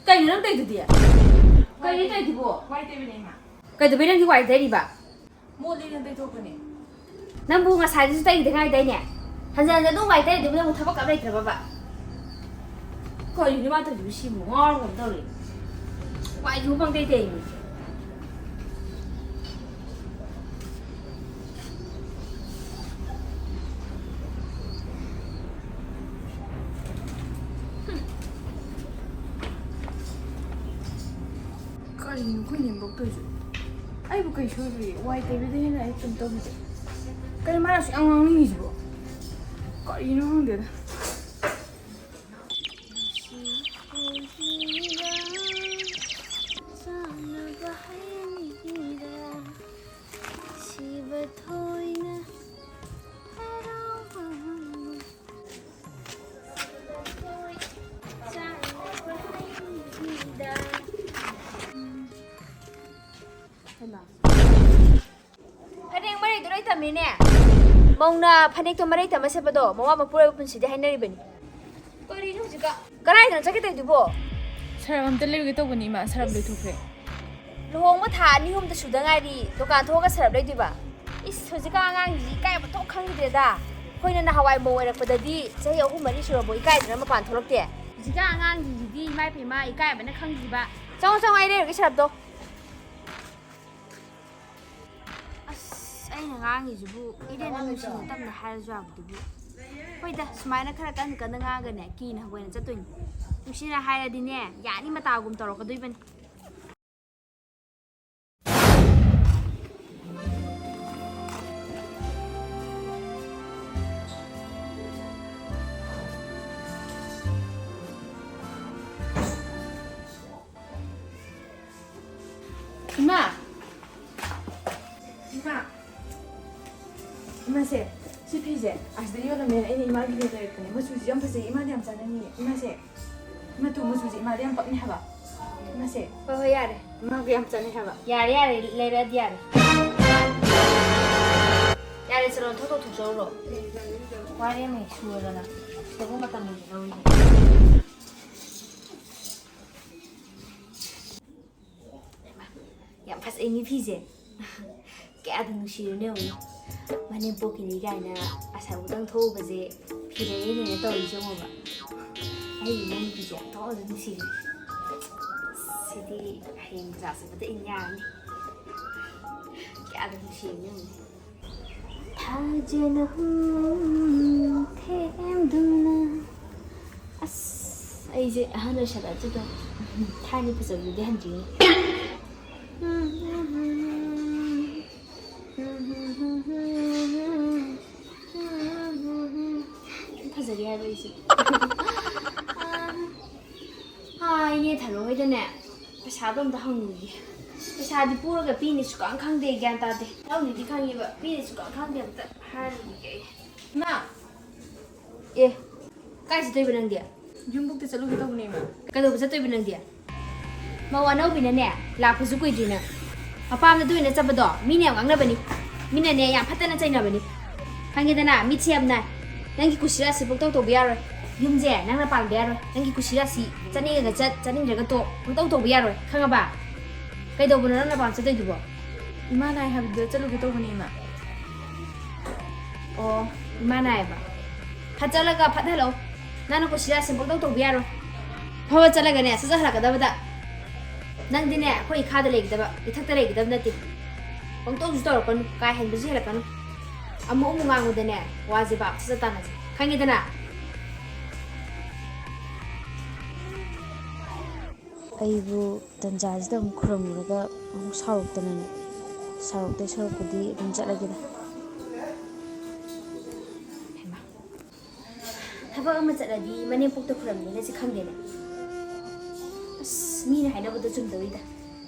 ꯀꯩꯅꯣ ꯅꯪ ꯇꯧꯏꯗꯨꯗꯤ? ꯀꯩꯅꯣ ꯇꯧꯏꯗꯨꯕꯣ? ꯋꯥꯏ ꯇꯩꯕꯅꯦ, ꯏꯃꯥ꯫ ꯀꯩꯗꯧꯕꯩ ꯅꯪꯗꯤ ꯋꯥꯏ ꯇꯩꯔꯤꯕ? ꯃꯣꯠꯂꯦꯅ ꯇꯩꯊꯣꯛꯄꯅꯦ꯫ ꯅꯪꯕꯨ ꯉꯁꯥꯏꯗꯁꯨ ꯇꯩꯒꯤꯗ ꯉꯥꯏꯗꯥꯏꯅꯦ? ꯍꯟꯖꯟ ꯍꯟꯖꯟ ꯑꯗꯨꯝ ꯋꯥꯏ ꯇꯩꯔꯤꯗꯨꯕꯨ ꯅꯪꯕꯨ ꯊꯕꯛ ꯑꯃ ꯂꯩꯇ꯭ꯔꯕꯕ? ꯀꯔꯤꯅꯣ ꯃꯥ ꯇꯧꯔꯤꯗꯨꯕꯨ ꯁꯤꯕꯨ? ꯉꯥꯎꯔꯕ ꯀꯩꯅꯣꯝ ꯇꯧꯔꯦ꯫ ꯋꯥꯏꯁꯤꯕꯨ ꯄꯪꯇꯩ ꯇꯩꯔꯤꯅꯦ꯫ ꯀꯔꯤꯅꯣ ꯑꯩꯈꯣꯏ ꯅꯦꯝꯕꯣꯛ ꯇꯧꯔꯤꯁꯦ? ꯑꯩꯕꯨ ꯀꯩ ꯁꯣꯏꯔꯨꯏ? ꯋꯥꯏ ꯇꯩꯕꯗ ꯍꯦꯟꯅ ꯑꯩ ꯀꯩꯝ ꯇꯧꯈꯤꯗꯦ꯫ ꯀꯩꯅꯣ ꯃꯥꯅ ꯑꯁꯨꯛ ꯌꯥꯝ ꯉꯥꯡꯅꯤꯡꯉꯤꯁꯤꯕꯣ? ꯀꯔꯤꯅꯣ ꯈꯪꯗꯦꯗ꯫ ꯆꯥꯅꯕ ꯍꯩ ꯃꯍꯤꯔꯥ, ꯁꯤꯕ ꯊꯣꯏꯅ ꯍꯔꯥꯎꯕ꯫ ꯍꯩꯃꯥ꯫ ꯐꯅꯦꯛ ꯃꯔꯩꯗꯣ ꯂꯣꯏ ꯇꯝꯃꯤꯅꯦ꯫ ꯃꯧꯅ ꯐꯅꯦꯛꯇꯣ ꯃꯔꯩ ꯇꯝꯃ ꯁꯦꯠꯄꯗꯣ ꯃꯋꯥ ꯃꯄꯨꯔꯣꯏꯕ ꯄꯨꯟꯁꯤꯗꯤ ꯍꯥꯏꯅꯔꯤꯕꯅꯤ꯫ ꯀꯔꯤꯅꯣ ꯍꯧꯖꯤꯛꯀ? ꯀꯗꯥꯏꯗꯅꯣ ꯆꯠꯀꯦ ꯇꯧꯔꯤꯗꯨꯕꯣ? ꯁꯔꯞ ꯑꯝꯇ ꯂꯩꯔꯨꯒꯦ ꯇꯧꯕꯅꯤ, ꯏꯃꯥ, ꯁꯔꯞ ꯂꯣꯏꯊꯣꯛꯈ꯭ꯔꯦ꯫ ꯂꯨꯍꯣꯡꯕ ꯊꯥ ꯑꯅꯤ ꯑꯍꯨꯝꯗ ꯁꯨꯗ ꯉꯥꯏꯔꯤ, ꯗꯨꯀꯥꯟ ꯊꯣꯛꯑꯒ ꯁꯔꯞ ꯂꯩꯗꯣꯏꯕ? ꯏꯁ, ꯍꯧꯖꯤꯛꯀꯥꯟ ꯑꯉꯥꯡꯁꯤꯡꯁꯤ ꯏꯀꯥꯏꯕ ꯊꯣꯛ ꯈꯪꯗ꯭ꯔꯦꯗ꯫ ꯑꯩꯈꯣꯏꯅ ꯅꯍꯥꯟꯋꯥꯏ ꯃꯧ ꯑꯣꯏꯔꯛꯄꯗꯗꯤ ꯆꯍꯤ ꯑꯍꯨꯝ ꯃꯔꯤ ꯁꯨꯔꯕꯧ ꯏꯀꯥꯏꯗꯅ ꯃꯄꯥꯟ ꯊꯣꯛꯂꯛꯇꯦ꯫ ꯍꯧꯖꯤꯛꯀꯥꯟ ꯑꯉꯥꯡꯁꯤꯡꯁꯤꯗꯤ ꯏꯃꯥ ꯏꯄꯦꯝꯃ ꯏꯀꯥꯏꯕꯅ ꯈꯪꯗ꯭ꯔꯤꯕ꯫ ꯆꯪꯉꯣ, ꯆꯪꯉꯣ, ꯑꯩ ꯂꯩꯔꯨꯒꯦ ꯁꯔꯞꯇꯣ꯫ ꯑꯁ, ꯑꯩꯅ ꯉꯥꯡꯉꯤꯁꯤꯕꯨ ꯏꯔꯦꯟꯅ ꯅꯨꯡꯁꯤꯅ ꯇꯞꯅ ꯍꯥꯏꯔꯁꯨ ꯌꯥꯕꯗꯨꯕꯨ꯫ ꯍꯣꯏꯗ, ꯁꯨꯃꯥꯏꯅ ꯈꯔ ꯀꯟꯅ ꯀꯟꯅ ꯉꯥꯡꯉꯒꯅꯦ, ꯀꯤꯅ ꯍꯪꯒꯣꯏꯅ ꯆꯠꯇꯣꯏꯅꯤ꯫ ꯅꯨꯡꯁꯤꯅ ꯍꯥꯏꯔꯗꯤꯅꯦ, ꯌꯥꯅꯤ ꯃꯇꯥꯒꯨꯝ ꯇꯧꯔꯛꯀꯗꯣꯏꯕꯅꯤ꯫ ꯏꯃꯥ! ꯏꯃꯥ! ꯏꯃꯥꯁꯦ, ꯁꯤ ꯐꯤꯁꯦ ꯑꯁꯤꯗ ꯌꯣꯜꯂꯝꯃꯦꯅ ꯑꯩꯅ ꯏꯃꯥꯒꯤ ꯂꯩꯔꯛꯄꯅꯦ꯫ ꯃꯆꯨꯁꯤ ꯌꯥꯝ ꯐꯖꯩ, ꯏꯃꯥꯗ ꯌꯥꯝ ꯆꯥꯟꯅꯅꯤꯌꯦ꯫ ꯏꯃꯥꯁꯦ, ꯃꯇꯨ ꯃꯆꯨꯁꯦ ꯏꯃꯥꯗ ꯌꯥꯝ ꯄꯛꯅꯤ ꯍꯥꯏꯕ꯫ ꯏꯃꯥꯁꯦ꯫ ꯍꯣꯏ, ꯍꯣꯏ, ꯌꯥꯔꯦ꯫ ꯏꯃꯥꯒ ꯌꯥꯝ ꯆꯥꯟꯅꯩ ꯍꯥꯏꯕ꯫ ꯌꯥꯔꯦ, ꯌꯥꯔꯦ, ꯂꯩꯔꯛꯑꯗꯤ ꯌꯥꯔꯦ꯫ ꯌꯥꯔꯦ, ꯆꯠꯂꯣ, ꯊꯣꯛ ꯊꯣꯛ ꯊꯣꯛꯆꯧꯔꯣ꯫ ꯋꯥꯔꯦ, ꯑꯃꯨꯛ ꯁꯨꯔꯗꯅ꯫ ꯁꯤꯗꯕꯨ ꯃꯇꯝ ꯂꯩꯔꯔꯣꯏꯅꯦ꯫ ꯌꯥꯝ ꯐꯖꯩꯅꯦ ꯐꯤꯁꯦ꯫ ꯀꯌꯥꯗ ꯅꯨꯡꯁꯤꯔꯨꯅꯦ ꯌꯦꯡꯉꯨꯅꯦ꯫ ꯃꯅꯦꯝꯄꯣꯛꯀꯤꯅꯤ ꯀꯥꯏꯅ ꯑꯁꯥꯏꯕꯨꯛꯇꯪ ꯊꯣꯛꯎꯕꯁꯦ ꯐꯤ ꯂꯩꯔꯦꯅꯦꯅ ꯇꯧꯔꯤꯁꯦ ꯌꯦꯡꯉꯣꯕ꯫ ꯑꯩꯒꯤ ꯏꯅꯥꯎꯅꯨꯄꯤꯁꯦ ꯑꯣꯟꯊꯣꯛꯅꯁꯨ ꯅꯨꯡꯁꯤꯔꯦ꯫ ꯁꯤꯗꯤ ꯍꯌꯦꯡ ꯕꯖꯥꯔ ꯆꯠꯄꯗ ꯏꯟ ꯌꯥꯔꯅꯤ꯫ ꯀꯌꯥꯗ ꯅꯨꯡꯁꯤꯔꯨꯅꯦ ꯌꯦꯡꯉꯨꯅꯦ꯫ ꯊꯥꯖꯅ ꯍꯨꯝ ꯊꯦꯝꯗꯨꯅ꯫ ꯑꯁ, ꯑꯩꯁꯦ ꯑꯍꯟ ꯑꯣꯏꯁꯜꯂꯛꯑꯁꯨ ꯑꯗꯨꯝ ꯊꯥꯏꯅ ꯐꯖꯕꯗꯨꯗꯤ ꯍꯟꯗ꯭ꯔꯤꯅꯦ꯫ ꯐꯖꯔꯤ ꯍꯥꯏꯕ ꯑꯩꯁꯦ꯫ ꯑꯥ, ꯏꯅꯦ ꯊꯔꯣ ꯍꯣꯏꯗꯅꯦ, ꯄꯩꯁꯥꯗꯣ ꯑꯝꯇ ꯍꯪꯉꯨꯒꯦ꯫ ꯄꯩꯁꯥꯗꯤ ꯄꯨꯔꯒ ꯄꯤꯅꯤ ꯁꯨꯛꯈꯪ ꯈꯪꯗꯦ, ꯒ꯭ꯌꯥꯟ ꯇꯥꯗꯦ꯫ ꯂꯧꯅꯤꯗꯤ ꯈꯪꯉꯦꯕ, ꯄꯤꯅꯤ ꯁꯨꯛꯈꯪ ꯈꯪꯗꯦ, ꯑꯝꯇ ꯍꯥꯏꯔꯨꯈꯤꯒꯦ ꯑꯩ꯫ ꯏꯃꯥ! ꯑꯦ, ꯀꯥꯏ ꯆꯠꯇꯣꯏꯕ ꯅꯪꯗꯤ? ꯌꯨꯝꯕꯨꯛꯇ ꯆꯠꯂꯨꯒꯦ ꯇꯧꯕꯅꯦ, ꯏꯃꯥ꯫ ꯀꯩꯗꯧꯕ ꯆꯠꯇꯣꯏꯕ ꯅꯪꯗꯤ? ꯃꯧ ꯑꯅꯧꯕꯤꯅꯅꯦ, ꯂꯥꯛꯄꯁꯨ ꯀꯨꯏꯗ꯭ꯔꯤ ꯅꯪ꯫ ꯃꯄꯥꯝꯗ ꯇꯣꯏꯅ ꯆꯠꯄꯗꯣ ꯃꯤꯅ ꯌꯥꯝ ꯉꯥꯡꯅꯕꯅꯤ꯫ ꯃꯤꯅꯅꯦ ꯌꯥꯝ ꯐꯠꯇꯅ ꯆꯩꯅꯕꯅꯤ꯫ ꯈꯪꯉꯦꯗꯅ, ꯃꯤꯠꯁꯦ ꯌꯥꯝ ꯅꯥꯏ꯫ ꯅꯪꯒꯤ ꯀꯨꯁꯤꯔꯥꯁꯤ ꯄꯨꯡꯇꯧ ꯇꯧꯕ ꯌꯥꯔꯣꯏ꯫ ꯌꯨꯝꯁꯦ ꯅꯪꯅ ꯄꯥꯟꯕ ꯌꯥꯔꯣꯏ꯫ ꯅꯪꯒꯤ ꯀꯨꯁꯤꯔꯥꯁꯤ ꯆꯠꯅꯤꯡꯉꯒ ꯆꯠ, ꯆꯠꯅꯤꯡꯗ꯭ꯔꯒ ꯇꯣꯛ꯫ ꯄꯨꯡꯇꯧ ꯇꯧꯕ ꯌꯥꯔꯣꯏ꯫ ꯈꯪꯉꯕ? ꯀꯩꯗꯧꯕꯅꯣ ꯅꯪꯅ ꯃꯄꯥꯝ ꯆꯠꯇꯣꯏꯗꯨꯕꯣ? ꯏꯃꯥ ꯅꯥꯏ ꯍꯥꯏꯕꯗꯨꯗ ꯆꯠꯂꯨꯒꯦ ꯇꯧꯕꯅꯦ, ꯏꯃꯥ꯫ ꯑꯣ, ꯏꯃꯥ ꯅꯥꯏꯌꯦꯕ꯫ ꯐꯠ ꯆꯠꯂꯒ ꯐꯠ ꯍꯜꯂꯛꯑꯣ꯫ ꯅꯪꯅ ꯀꯨꯁꯤꯔꯥꯁꯤ ꯄꯨꯡꯇꯧ ꯇꯧꯕ ꯌꯥꯔꯣꯏ꯫ ꯐꯕ ꯆꯠꯂꯒꯅꯦ, ꯁꯠ ꯁꯠ ꯍꯜꯂꯛꯀꯗꯕꯗ꯫ ꯅꯪꯗꯤꯅꯦ, ꯑꯩꯈꯣꯏ ꯏꯈꯥꯗ ꯂꯩꯒꯗꯕ, ꯏꯊꯛꯇ ꯂꯩꯒꯗꯕ ꯅꯠꯇꯦ꯫ ꯄꯪꯇꯧꯁꯨ ꯇꯧꯔꯛꯀꯅꯨ, ꯀꯥ ꯍꯦꯟꯕꯁꯨ ꯍꯦꯜꯂꯛꯀꯅꯨ꯫ ꯑꯃꯨꯛ ꯑꯃꯨꯛ ꯉꯥꯡꯕꯗꯅꯦ, ꯋꯥꯁꯦ ꯚꯥꯞ ꯁꯠ ꯁꯠ ꯇꯥꯅꯁꯦ, ꯈꯪꯉꯦꯗꯅ? ꯑꯩꯕꯨ ꯇꯟꯖꯥꯁꯤꯗ ꯑꯃꯨꯛ ꯈꯨꯔꯝꯃꯨꯔꯒ ꯑꯃꯨꯛ ꯁꯥꯎꯔꯛꯇꯅꯅꯦ, ꯁꯥꯎꯔꯛꯇꯣꯏ ꯁꯔꯨꯛꯄꯨꯗꯤ ꯑꯗꯨꯝ ꯆꯠꯂꯒꯦꯗ꯫ ꯍꯩꯃꯥ, ꯊꯕꯛ ꯑꯃ ꯆꯠꯂꯗꯤ ꯃꯅꯦꯝꯄꯣꯛꯇ ꯈꯨꯔꯝꯗꯦꯅ ꯁꯤ ꯈꯪꯗꯦꯅꯦ꯫ ꯑꯁ, ꯃꯤꯅ ꯍꯥꯏꯅꯕꯗꯣ ꯆꯨꯝꯗꯧꯔꯤꯗ꯫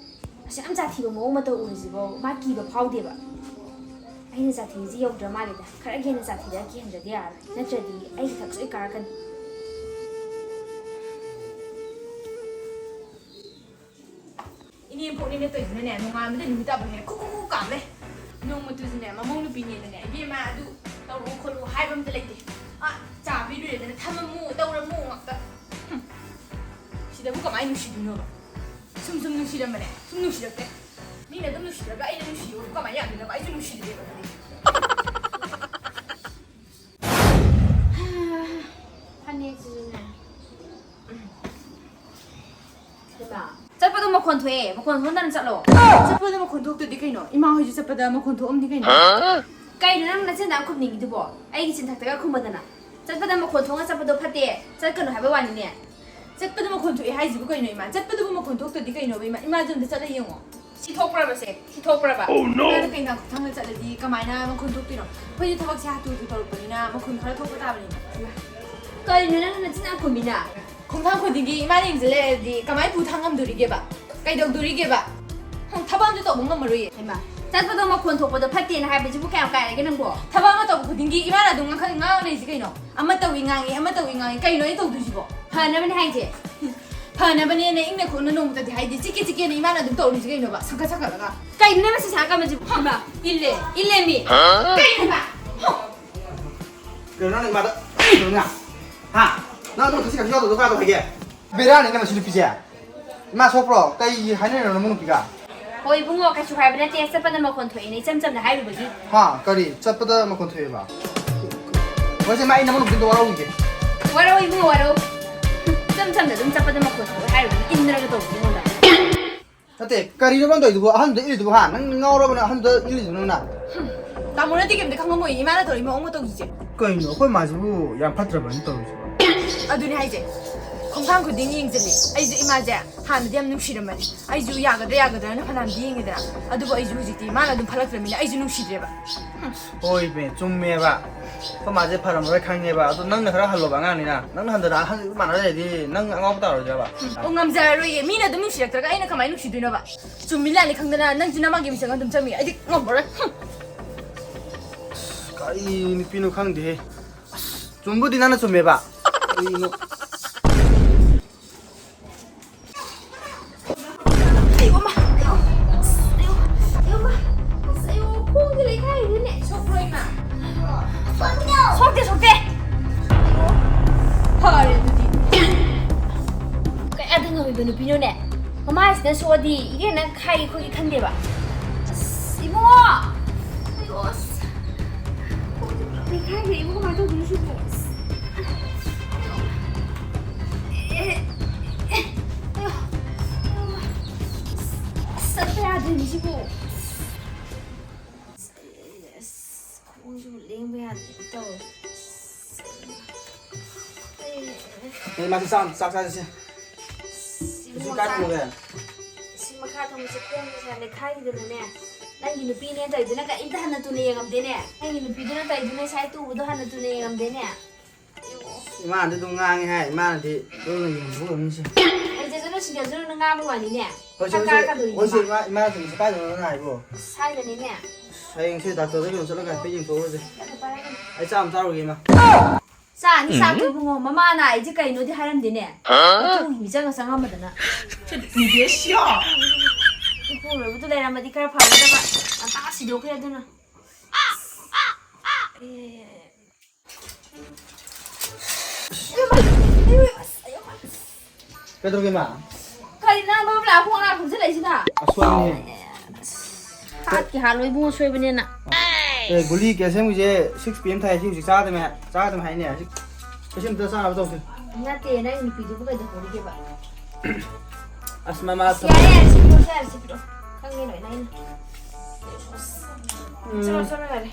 ꯑꯁ, ꯌꯥꯝ ꯖꯥꯊꯤꯕ ꯃꯑꯣꯡ ꯃꯇꯧ ꯎꯔꯤꯁꯤꯕꯣ, ꯃꯥ ꯀꯤꯕ ꯐꯥꯎꯗꯦꯕ꯫ ꯑꯩꯅ ꯖꯥꯊꯤꯁꯤ ꯌꯧꯗ꯭ꯔ ꯃꯥꯜꯂꯦꯗ꯫ ꯈꯔ ꯍꯦꯟꯅ ꯖꯥꯊꯤꯗ ꯀꯤꯍꯟꯗ꯭ꯔꯗꯤ ꯌꯥꯔꯔꯣꯏ, ꯅꯠꯇ꯭ꯔꯗꯤ ꯑꯩꯒꯤ ꯊꯛ ꯁꯣꯏ ꯀꯥꯔꯛꯀꯅꯤ꯫ ꯏꯅꯦꯝꯄꯣꯛꯅꯤꯅ ꯇꯧꯏꯗꯨꯅꯅꯦ, ꯅꯣꯡꯉꯥꯟꯕꯗ ꯅꯨꯃꯤꯠ ꯇꯥꯕ ꯍꯦꯟꯅ ꯈꯨꯛ ꯈꯨꯛ ꯈꯨꯛ ꯀꯥꯝꯂꯦ꯫ ꯅꯣꯡꯃꯇꯁꯨꯅꯦ, ꯃꯃꯧ ꯅꯨꯄꯤꯅꯦꯅꯅꯦ, "ꯏꯕꯦꯝꯃ, ꯑꯗꯨ ꯇꯧꯔꯛꯎ ꯈꯣꯠꯂꯨ" ꯍꯥꯏꯕ ꯑꯝꯇ ꯂꯩꯇꯦ꯫ ꯑꯥ, ꯆꯥ ꯄꯤꯔꯨꯔꯦꯗꯅ, "ꯊꯝꯃꯝꯃꯨ, ꯇꯧꯔꯝꯃꯨ" ꯉꯥꯛꯇ꯫ ꯍꯨꯝ꯫ ꯁꯤꯗꯕꯨ ꯀꯃꯥꯏꯅ ꯅꯨꯡꯁꯤꯗꯣꯏꯅꯣꯕ? ꯁꯨꯝ ꯁꯨꯝ ꯅꯨꯡꯁꯤꯔꯝꯕꯅꯦ, ꯁꯨꯝ ꯅꯨꯡꯁꯤꯔꯛꯇꯦ꯫ ꯃꯤꯅ ꯑꯗꯨꯝ ꯅꯨꯡꯁꯤꯔꯒ ꯑꯩꯅ ꯅꯨꯡꯁꯤꯌꯣꯕꯨ ꯀꯃꯥꯏꯅ ꯌꯥꯗꯣꯏꯅꯣꯕ? ꯑꯩꯁꯨ ꯅꯨꯡꯁꯤꯗꯦꯕ ꯑꯗꯨꯗꯤ꯫ ꯐꯅꯦꯛꯁꯤꯁꯨꯅꯦ꯫ ꯍꯩꯃꯥ꯫ ꯆꯠꯄꯗꯣ ꯃꯈꯣꯟ ꯊꯣꯛꯑꯦ, ꯃꯈꯣꯟ ꯊꯣꯛꯍꯟꯗꯅ ꯆꯠꯂꯣ꯫ ꯆꯠꯄꯗ ꯃꯈꯣꯟ ꯊꯣꯛꯇꯗꯤ ꯀꯩꯅꯣ? ꯏꯃꯥ ꯍꯣꯏꯁꯨ ꯆꯠꯄꯗ ꯃꯈꯣꯟ ꯊꯣꯛꯑꯝꯅꯤ ꯀꯩꯅꯣ? ꯀꯩꯅꯣ ꯅꯪ ꯅꯆꯤꯟ ꯌꯥꯝ ꯈꯨꯝꯅꯤꯡꯉꯤꯗꯨꯕꯣ? ꯑꯩꯒꯤ ꯆꯤꯟꯊꯛꯇꯒ ꯈꯨꯝꯃꯗꯅ꯫ ꯆꯠꯄꯗ ꯃꯈꯣꯟ ꯊꯣꯛꯅ ꯆꯠꯄꯗꯣ ꯐꯠꯇꯦ, ꯆꯠꯀꯅꯨ ꯍꯥꯏꯕ ꯋꯥꯅꯤꯅꯦ꯫ ꯆꯠꯄꯗ ꯃꯈꯣꯟ ꯊꯣꯛꯑꯦ ꯍꯥꯏꯁꯤꯕꯨ ꯀꯩꯅꯣ ꯏꯃꯥ? ꯆꯠꯄꯗꯕꯨ ꯃꯈꯣꯟ ꯊꯣꯛꯇꯗꯤ ꯀꯩꯅꯣꯕ ꯏꯃꯥ? ꯏꯃꯥꯁꯨ ꯑꯝꯇ ꯆꯠꯂ ꯌꯦꯡꯉꯣ꯫ ꯁꯤ ꯊꯣꯛꯄ꯭ꯔꯕ ꯁꯦ? ꯁꯤ ꯊꯣꯛꯄ꯭ꯔꯕ? Oh no! ꯏꯃꯥꯅ ꯀꯩꯅꯥ ꯈꯨꯊꯥꯡꯗ ꯆꯠꯂꯗꯤ ꯀꯃꯥꯏꯅ ꯃꯈꯣꯟ ꯊꯣꯛꯇꯣꯏꯅꯣ? ꯑꯩꯈꯣꯏꯁꯨ ꯊꯕꯛꯁꯦ ꯍꯥꯊꯨ ꯍꯥꯊꯨ ꯇꯧꯔꯛꯄꯅꯤꯅ ꯃꯈꯣꯟ ꯈꯔ ꯊꯣꯛꯄ ꯇꯥꯕꯅꯤꯅꯦ꯫ ꯏꯃꯥ꯫ ꯀꯩꯅꯣ ꯅꯪ ꯅꯆꯤꯟ ꯌꯥꯝ ꯈꯨꯝꯃꯤꯅ? ꯈꯣꯡꯊꯥꯡ ꯈꯨꯗꯤꯡꯒꯤ ꯏꯃꯥꯅ ꯌꯦꯡꯁꯤꯜ ꯂꯩꯔꯗꯤ ꯀꯃꯥꯏ ꯄꯨ ꯊꯥꯡ ꯉꯝꯗꯣꯔꯤꯒꯦꯕ? ꯀꯩꯗꯧꯗꯣꯔꯤꯒꯦꯕ? ꯍꯝ, ꯊꯕꯛ ꯑꯝꯇ ꯇꯧꯕ ꯉꯝꯃꯔꯣꯏꯌꯦ꯫ ꯍꯩꯃꯥ, ꯆꯠꯄꯗꯣ ꯃꯈꯣꯟ ꯊꯣꯛꯄꯗꯣ ꯐꯠꯇꯦꯅ ꯍꯥꯏꯕꯁꯤꯕꯨ ꯀꯌꯥꯝ ꯀꯥꯏꯔꯒꯦ ꯅꯪꯕꯣ? ꯊꯕꯛ ꯑꯃ ꯇꯧꯕ ꯈꯨꯗꯤꯡꯒꯤ ꯏꯃꯥꯅ ꯑꯗꯨꯝ ꯉꯥꯡ-, ꯉꯥꯡ ꯂꯩꯁꯤ ꯀꯩꯅꯣ? ꯑꯃ ꯇꯧꯏ ꯉꯥꯡꯉꯤ, ꯑꯃ ꯇꯧꯏ ꯉꯥꯡꯉꯤ, ꯀꯩꯅꯣ ꯑꯩ ꯇꯧꯗꯣꯏꯁꯤꯕꯣ? ꯐꯅꯕꯅꯦ ꯍꯥꯏꯁꯦ꯫ ꯐꯅꯕꯅꯦꯅ ꯏꯪꯅ ꯈꯣꯡꯅ ꯅꯣꯡꯃꯇꯗꯤ ꯍꯥꯏꯗꯤ ꯆꯤꯛꯀꯦ ꯆꯤꯛꯀꯦꯅ ꯏꯃꯥꯅ ꯑꯗꯨꯝ ꯇꯧꯔꯤꯁꯤ ꯀꯩꯅꯣꯕ? ꯁꯪꯀꯠ ꯁꯪꯀꯠꯂꯒ꯫ ꯀꯩꯅꯣꯅꯦ ꯃꯁꯤ ꯁꯥ ꯀꯥꯃꯟꯁꯤꯕꯨ? ꯍꯩꯃꯥ, ꯏꯜꯂꯦ, ꯏꯜꯂꯦ ꯃꯤ꯫ ꯍꯥ? ꯀꯩꯅꯣꯕ? ꯍꯣ! ꯀꯩꯅꯣ ꯅꯪ ꯏꯃꯥꯗ ꯀꯩꯅꯣ ꯅꯪ? ꯍꯥ? ꯅꯪ ꯑꯗꯨꯝ ꯊꯛꯁꯤ ꯈꯥꯁꯤ ꯌꯥꯎꯗꯕꯗꯣ ꯀꯅꯥꯗ ꯍꯥꯏꯒꯦ? ꯕꯦꯔꯥꯅꯤ ꯅꯪ ꯃꯁꯤ ꯅꯨꯄꯤꯁꯦ꯫ ꯏꯃꯥ ꯁꯣꯛꯄ꯭ꯔꯣ? ꯀꯩ ꯍꯥꯏꯅꯔꯤꯅꯣ ꯅꯃꯧ ꯅꯨꯄꯤꯒ? ꯍꯣꯏ ꯏꯕꯨꯡꯉꯣ, ꯀꯩꯁꯨ ꯍꯥꯏꯕ ꯅꯠꯇꯦ, ꯆꯠꯄꯗ ꯃꯈꯣꯟ ꯊꯣꯛꯑꯦꯅ ꯏꯆꯝ ꯆꯝꯅ ꯍꯥꯏꯔꯨꯕꯒꯤ꯫ ꯍꯥ? ꯀꯔꯤ? ꯆꯠꯄꯗ ꯃꯈꯣꯟ ꯊꯣꯛꯑꯦꯕ? ꯍꯣꯏꯁꯦ ꯏꯃꯥ, ꯑꯩ ꯅꯃꯧ ꯅꯨꯄꯤꯗꯣ ꯋꯥꯔꯧꯒꯦ꯫ ꯋꯥꯔꯧ ꯏꯕꯨꯡꯉꯣ, ꯋꯥꯔꯧ꯫ ꯏꯆꯝ ꯆꯝꯅ ꯑꯗꯨꯝ ꯆꯠꯄꯗ ꯃꯈꯣꯟ ꯊꯣꯛꯑꯦ ꯍꯥꯏꯔꯨꯕꯒꯤ ꯏꯟꯗ꯭ꯔꯒ ꯇꯧꯕꯅꯤ ꯑꯩꯉꯣꯟꯗ꯫ ꯅꯠꯇꯦ, ꯀꯔꯤꯅꯣ ꯅꯪ ꯇꯧꯔꯤꯗꯨꯕꯨ? ꯑꯍꯟꯗꯨꯗ ꯏꯜꯂꯤꯗꯨꯕꯨ, ꯍꯥ? ꯅꯪ ꯉꯥꯎꯔꯕ? ꯅꯪ ꯑꯍꯟꯗꯨꯗ ꯏꯜꯂꯤꯗꯨꯕꯨ ꯅꯪꯅ? ꯇꯥꯃꯣꯅꯗꯤ ꯀꯩꯝꯇ ꯈꯪꯉꯝꯃꯣꯏ, ꯏꯃꯥꯅ ꯇꯧꯔꯤ ꯃꯑꯣꯡ ꯃꯇꯧꯁꯤꯡꯁꯦ꯫ ꯀꯩꯅꯣ, ꯑꯩꯈꯣꯏ ꯃꯥꯁꯤꯕꯨ ꯌꯥꯝ ꯐꯠꯇ꯭ꯔꯕꯅꯤ ꯇꯧꯔꯤꯁꯤꯕꯣ? ꯑꯗꯨꯅꯦ ꯍꯥꯏꯁꯦ, ꯈꯣꯡꯊꯥꯡ ꯈꯨꯗꯤꯡ ꯌꯦꯡꯁꯤꯜꯂꯤ꯫ ꯑꯩꯁꯨ ꯏꯃꯥꯁꯦ ꯍꯥꯟꯅꯗꯤ ꯌꯥꯝ ꯅꯨꯡꯁꯤꯔꯝꯕꯅꯤ꯫ ꯑꯩꯁꯨ ꯌꯥꯒꯗ꯭ꯔꯥ ꯌꯥꯒꯗ꯭ꯔꯥꯅ ꯐꯅꯌꯥꯝꯗꯤ ꯌꯦꯡꯉꯦꯗꯅ, ꯑꯗꯨꯕꯨ ꯑꯩꯁꯨ ꯍꯧꯖꯤꯛꯇꯤ ꯃꯥꯅ ꯑꯗꯨꯝ ꯐꯠꯂꯛꯇ꯭ꯔꯕꯅꯤꯅ ꯑꯩꯁꯨ ꯅꯨꯡꯁꯤꯗ꯭ꯔꯦꯕ꯫ ꯍꯣꯏ ꯏꯕꯦ, ꯆꯨꯝꯃꯦꯕ꯫ ꯑꯩꯈꯣꯏ ꯃꯥꯁꯦ ꯐꯔꯝꯃꯔꯣꯏ ꯈꯪꯉꯦꯕ꯫ ꯑꯗꯣ ꯅꯪꯅ ꯈꯔ ꯍꯜꯂꯣꯕ ꯑꯉꯥꯡꯅꯤꯅ꯫ ꯅꯪꯅ ꯍꯟꯗꯅ ꯑꯍꯟ ꯃꯥꯟꯅ ꯂꯩꯔꯗꯤ ꯅꯪ ꯑꯉꯥꯎꯕ ꯇꯥꯔꯣꯏꯗ꯭ꯔꯕ? ꯑꯣ, ꯉꯝꯖꯔꯔꯣꯏꯌꯦ꯫ ꯃꯤꯅ ꯑꯗꯨꯝ ꯅꯨꯡꯁꯤꯔꯛꯇ꯭ꯔꯒ ꯑꯩꯅ ꯀꯃꯥꯏꯅ ꯅꯨꯡꯁꯤꯗꯣꯏꯅꯣꯕ? ꯆꯨꯝꯃꯤ ꯂꯥꯜꯂꯤ ꯈꯪꯗꯅ ꯅꯪꯁꯨ ꯅꯃꯥꯒꯤ ꯃꯤꯆꯪ ꯑꯗꯨꯝ ꯆꯪꯉꯤ꯫ ꯑꯩꯗꯤ ꯉꯝꯃꯔꯣꯏ꯫ ꯍꯨꯝ꯫ ꯑꯁ, ꯀꯔꯤ ꯅꯨꯄꯤꯅꯣ ꯈꯪꯗꯦꯍꯦ꯫ ꯑꯁ, ꯆꯨꯝꯕꯨꯗꯤ ꯅꯪꯅ ꯆꯨꯝꯃꯦꯕ꯫ ꯀꯔꯤꯅꯣ? ꯑꯌꯣ, ꯃꯥ, ꯑꯌꯣ, ꯑꯁ, ꯑꯌꯣ, ꯑꯌꯣ, ꯃꯥ, ꯑꯁ, ꯑꯌꯣ, ꯈꯣꯡꯁꯦ ꯂꯩꯈꯥꯏꯔꯤꯅꯦ꯫ ꯁꯣꯛꯄ꯭ꯔꯣ, ꯏꯃꯥ? ꯁꯣꯛꯇꯦ, ꯁꯣꯛꯇꯦ꯫ ꯑꯌꯣ, ꯐꯔꯦ ꯑꯗꯨꯗꯤ꯫ ꯀꯌꯥꯗ ꯉꯝꯃꯤꯕ ꯅꯨꯄꯤꯅꯣꯅꯦ? ꯃꯃꯥꯁꯤꯅ ꯁꯣꯛꯑꯗꯤ ꯏꯔꯦꯟꯅ ꯈꯥꯏꯒꯦ ꯈꯣꯠꯀꯦ ꯈꯟꯗꯦꯕ꯫ ꯑꯁ, ꯏꯕꯨꯡꯉꯣ! ꯑꯌꯣ, ꯑꯁ, ꯈꯣꯡꯁꯦ ꯄꯨꯂꯞ ꯂꯩꯈꯥꯏꯈ꯭ꯔꯦ꯫ ꯏꯕꯨꯡꯉꯣ, ꯀꯃꯥꯏꯅ ꯇꯧꯗꯣꯏꯅꯣ ꯁꯤꯕꯨ? ꯑꯁ, ꯑꯦ, ꯑꯦ, ꯑꯌꯣ, ꯑꯌꯣ, ꯃꯥ꯫ ꯑꯁ, ꯆꯠꯄ ꯌꯥꯗ꯭ꯔꯦꯅꯦ ꯁꯤꯕꯨ꯫ ꯑꯁ, ꯑꯩ, ꯑꯩ, ꯑꯁ, ꯈꯣꯡꯁꯤꯕꯨ ꯂꯦꯡꯕ ꯌꯥꯗ꯭ꯔꯦ ꯇꯧꯔꯦ꯫ ꯑꯁ, ꯑꯩ, ꯑꯩ, ꯑꯩ, ꯑꯦ, ꯃꯥꯁꯤ ꯆꯥꯛ, ꯆꯥꯛ ꯆꯥꯁꯤꯁꯦ꯫ ꯑꯁ, ꯍꯧꯖꯤꯛ ꯏꯕꯨꯡꯉꯣ, ꯀꯥꯏ ꯆꯥꯛ, ꯊꯣꯡꯉꯒꯦ? ꯁꯤ ꯃꯈꯥ ꯊꯣꯡꯕꯁꯦ ꯈꯣꯡꯁꯦ ꯁꯥ ꯂꯩꯈꯥꯏꯈꯤꯗꯅꯅꯦ, ꯅꯪꯒꯤ ꯅꯨꯄꯤꯅꯦ ꯇꯧꯔꯤꯗꯨꯅ ꯀꯔꯤꯝꯇ ꯍꯟꯅ ꯇꯨꯅ ꯌꯦꯡꯉꯝꯗꯦꯅꯦ꯫ ꯅꯪꯒꯤ ꯅꯨꯄꯤꯗꯨꯅ ꯇꯧꯔꯤꯗꯨꯅ ꯁꯥꯏ ꯇꯨꯕꯗꯣ ꯍꯟꯅ ꯇꯨꯅ ꯌꯦꯡꯉꯝꯗꯦꯅꯦ꯫ ꯏꯃꯥꯅꯗꯤ ꯑꯗꯨꯝ ꯉꯥꯡꯉꯤ ꯍꯥꯏ, ꯏꯃꯥꯅꯗꯤ ꯂꯣꯏꯅ ꯌꯦꯡꯕ ꯑꯣꯏꯔꯝꯅꯤꯁꯦ꯫ ꯍꯩꯖꯗꯅ ꯁꯤꯡꯖꯗꯅ ꯉꯥꯡꯕ ꯋꯥꯅꯤꯅꯦ꯫ ꯍꯣꯏ, ꯁꯦ, ꯈꯔ ꯍꯣꯏ, ꯁꯦ, ꯀꯥꯀꯗꯧꯔꯤꯅꯦ ꯍꯣꯏ, ꯁꯦ, ꯃꯥ꯫ ꯏꯃꯥ, ꯏꯃꯥꯅ ꯇꯧꯔꯤꯁꯦ ꯀꯥꯏꯗꯅꯣ ꯅꯪ ꯍꯥꯏꯕꯣ? ꯁ꯭ꯋꯥꯏꯗꯅꯤꯅꯦ꯫ ꯍꯌꯦꯡꯁꯦ ꯗꯥꯛꯇꯔꯗ ꯀꯩꯅꯣ ꯆꯠꯂꯒ ꯍꯥꯏꯐꯦꯠ ꯌꯦꯡꯊꯣꯛꯎꯔꯁꯦ꯫ ꯑꯗꯨ ꯄꯥꯏꯔꯒꯅꯤ꯫ ꯑꯩ ꯆꯥ ꯑꯃ ꯆꯥꯔꯨꯒꯦ, ꯏꯃꯥ꯫ ꯆꯥꯅꯤ, ꯆꯥ ꯏꯕꯨꯡꯉꯣ꯫ ꯃꯃꯥꯅ ꯑꯩꯁꯦ ꯀꯩꯅꯣꯗꯤ ꯍꯥꯏꯔꯝꯗꯦꯅꯦ꯫ ꯃꯇꯨꯡꯒꯤ ꯃꯤꯆꯪꯒ ꯆꯪꯉꯝꯃꯗꯅ꯫ ꯏꯄꯨꯔꯣꯏꯕꯗꯨ ꯂꯩꯔꯝꯃꯗꯤ ꯈꯔ ꯐꯒꯗꯕ꯫ ꯉꯟꯇꯥ ꯁꯤꯗꯣꯛꯈ꯭ꯔꯦ ꯑꯗꯨꯅ꯫ ꯑꯦ꯫ ꯀꯩꯗꯧꯔꯒꯦ, ꯏꯃꯥ? ꯀꯔꯤ ꯅꯪ ꯕꯕꯥ ꯂꯥꯛꯑ ꯈꯣꯡ ꯂꯥꯛ ꯈꯨꯝꯖꯤꯜꯂꯛꯏꯁꯤꯅ? ꯑꯁꯣꯏꯕꯅꯦ꯫ ꯍꯥꯠꯀꯦ ꯍꯥꯠꯂꯣ ꯏꯕꯨꯡꯉꯣ, ꯁꯣꯏꯕꯅꯦꯅ꯫ ꯑꯦ, ꯒꯨꯂꯤ ꯀꯦꯜꯁꯤꯌꯝꯒꯤꯁꯦ six P M ꯊꯥꯏ, ꯁꯤ ꯍꯧꯖꯤꯛ ꯆꯥꯗꯕꯅꯦ ꯍꯥꯏ-, ꯆꯥꯗꯕꯅꯦ ꯍꯥꯏꯅꯦ꯫ ꯍꯧꯖꯤꯛ ꯀꯦꯜꯁꯤꯌꯝ ꯑꯝꯇ ꯆꯥꯅꯕ ꯇꯧꯁꯦ꯫ ꯅꯠꯇꯦ, ꯅꯪ ꯅꯨꯄꯤꯗꯨꯕꯨ ꯀꯩꯗꯧꯍꯧꯔꯤꯒꯦꯕ? ꯑꯁ, ꯃꯃꯥ ꯑꯁ, ꯌꯥꯔꯦ, ꯌꯥꯔꯦ, ꯁꯤ ꯄꯤꯔꯛꯑꯣ, ꯁꯤ ꯌꯥꯔꯦ, ꯁꯤ ꯄꯤꯔꯛꯑꯣ꯫ ꯈꯪꯉꯦ ꯂꯣꯏꯅ ꯑꯩꯅ꯫ ꯎꯝ꯫ ꯆꯠꯂꯣ, ꯆꯠꯂꯣ, ꯌꯥꯔꯦ꯫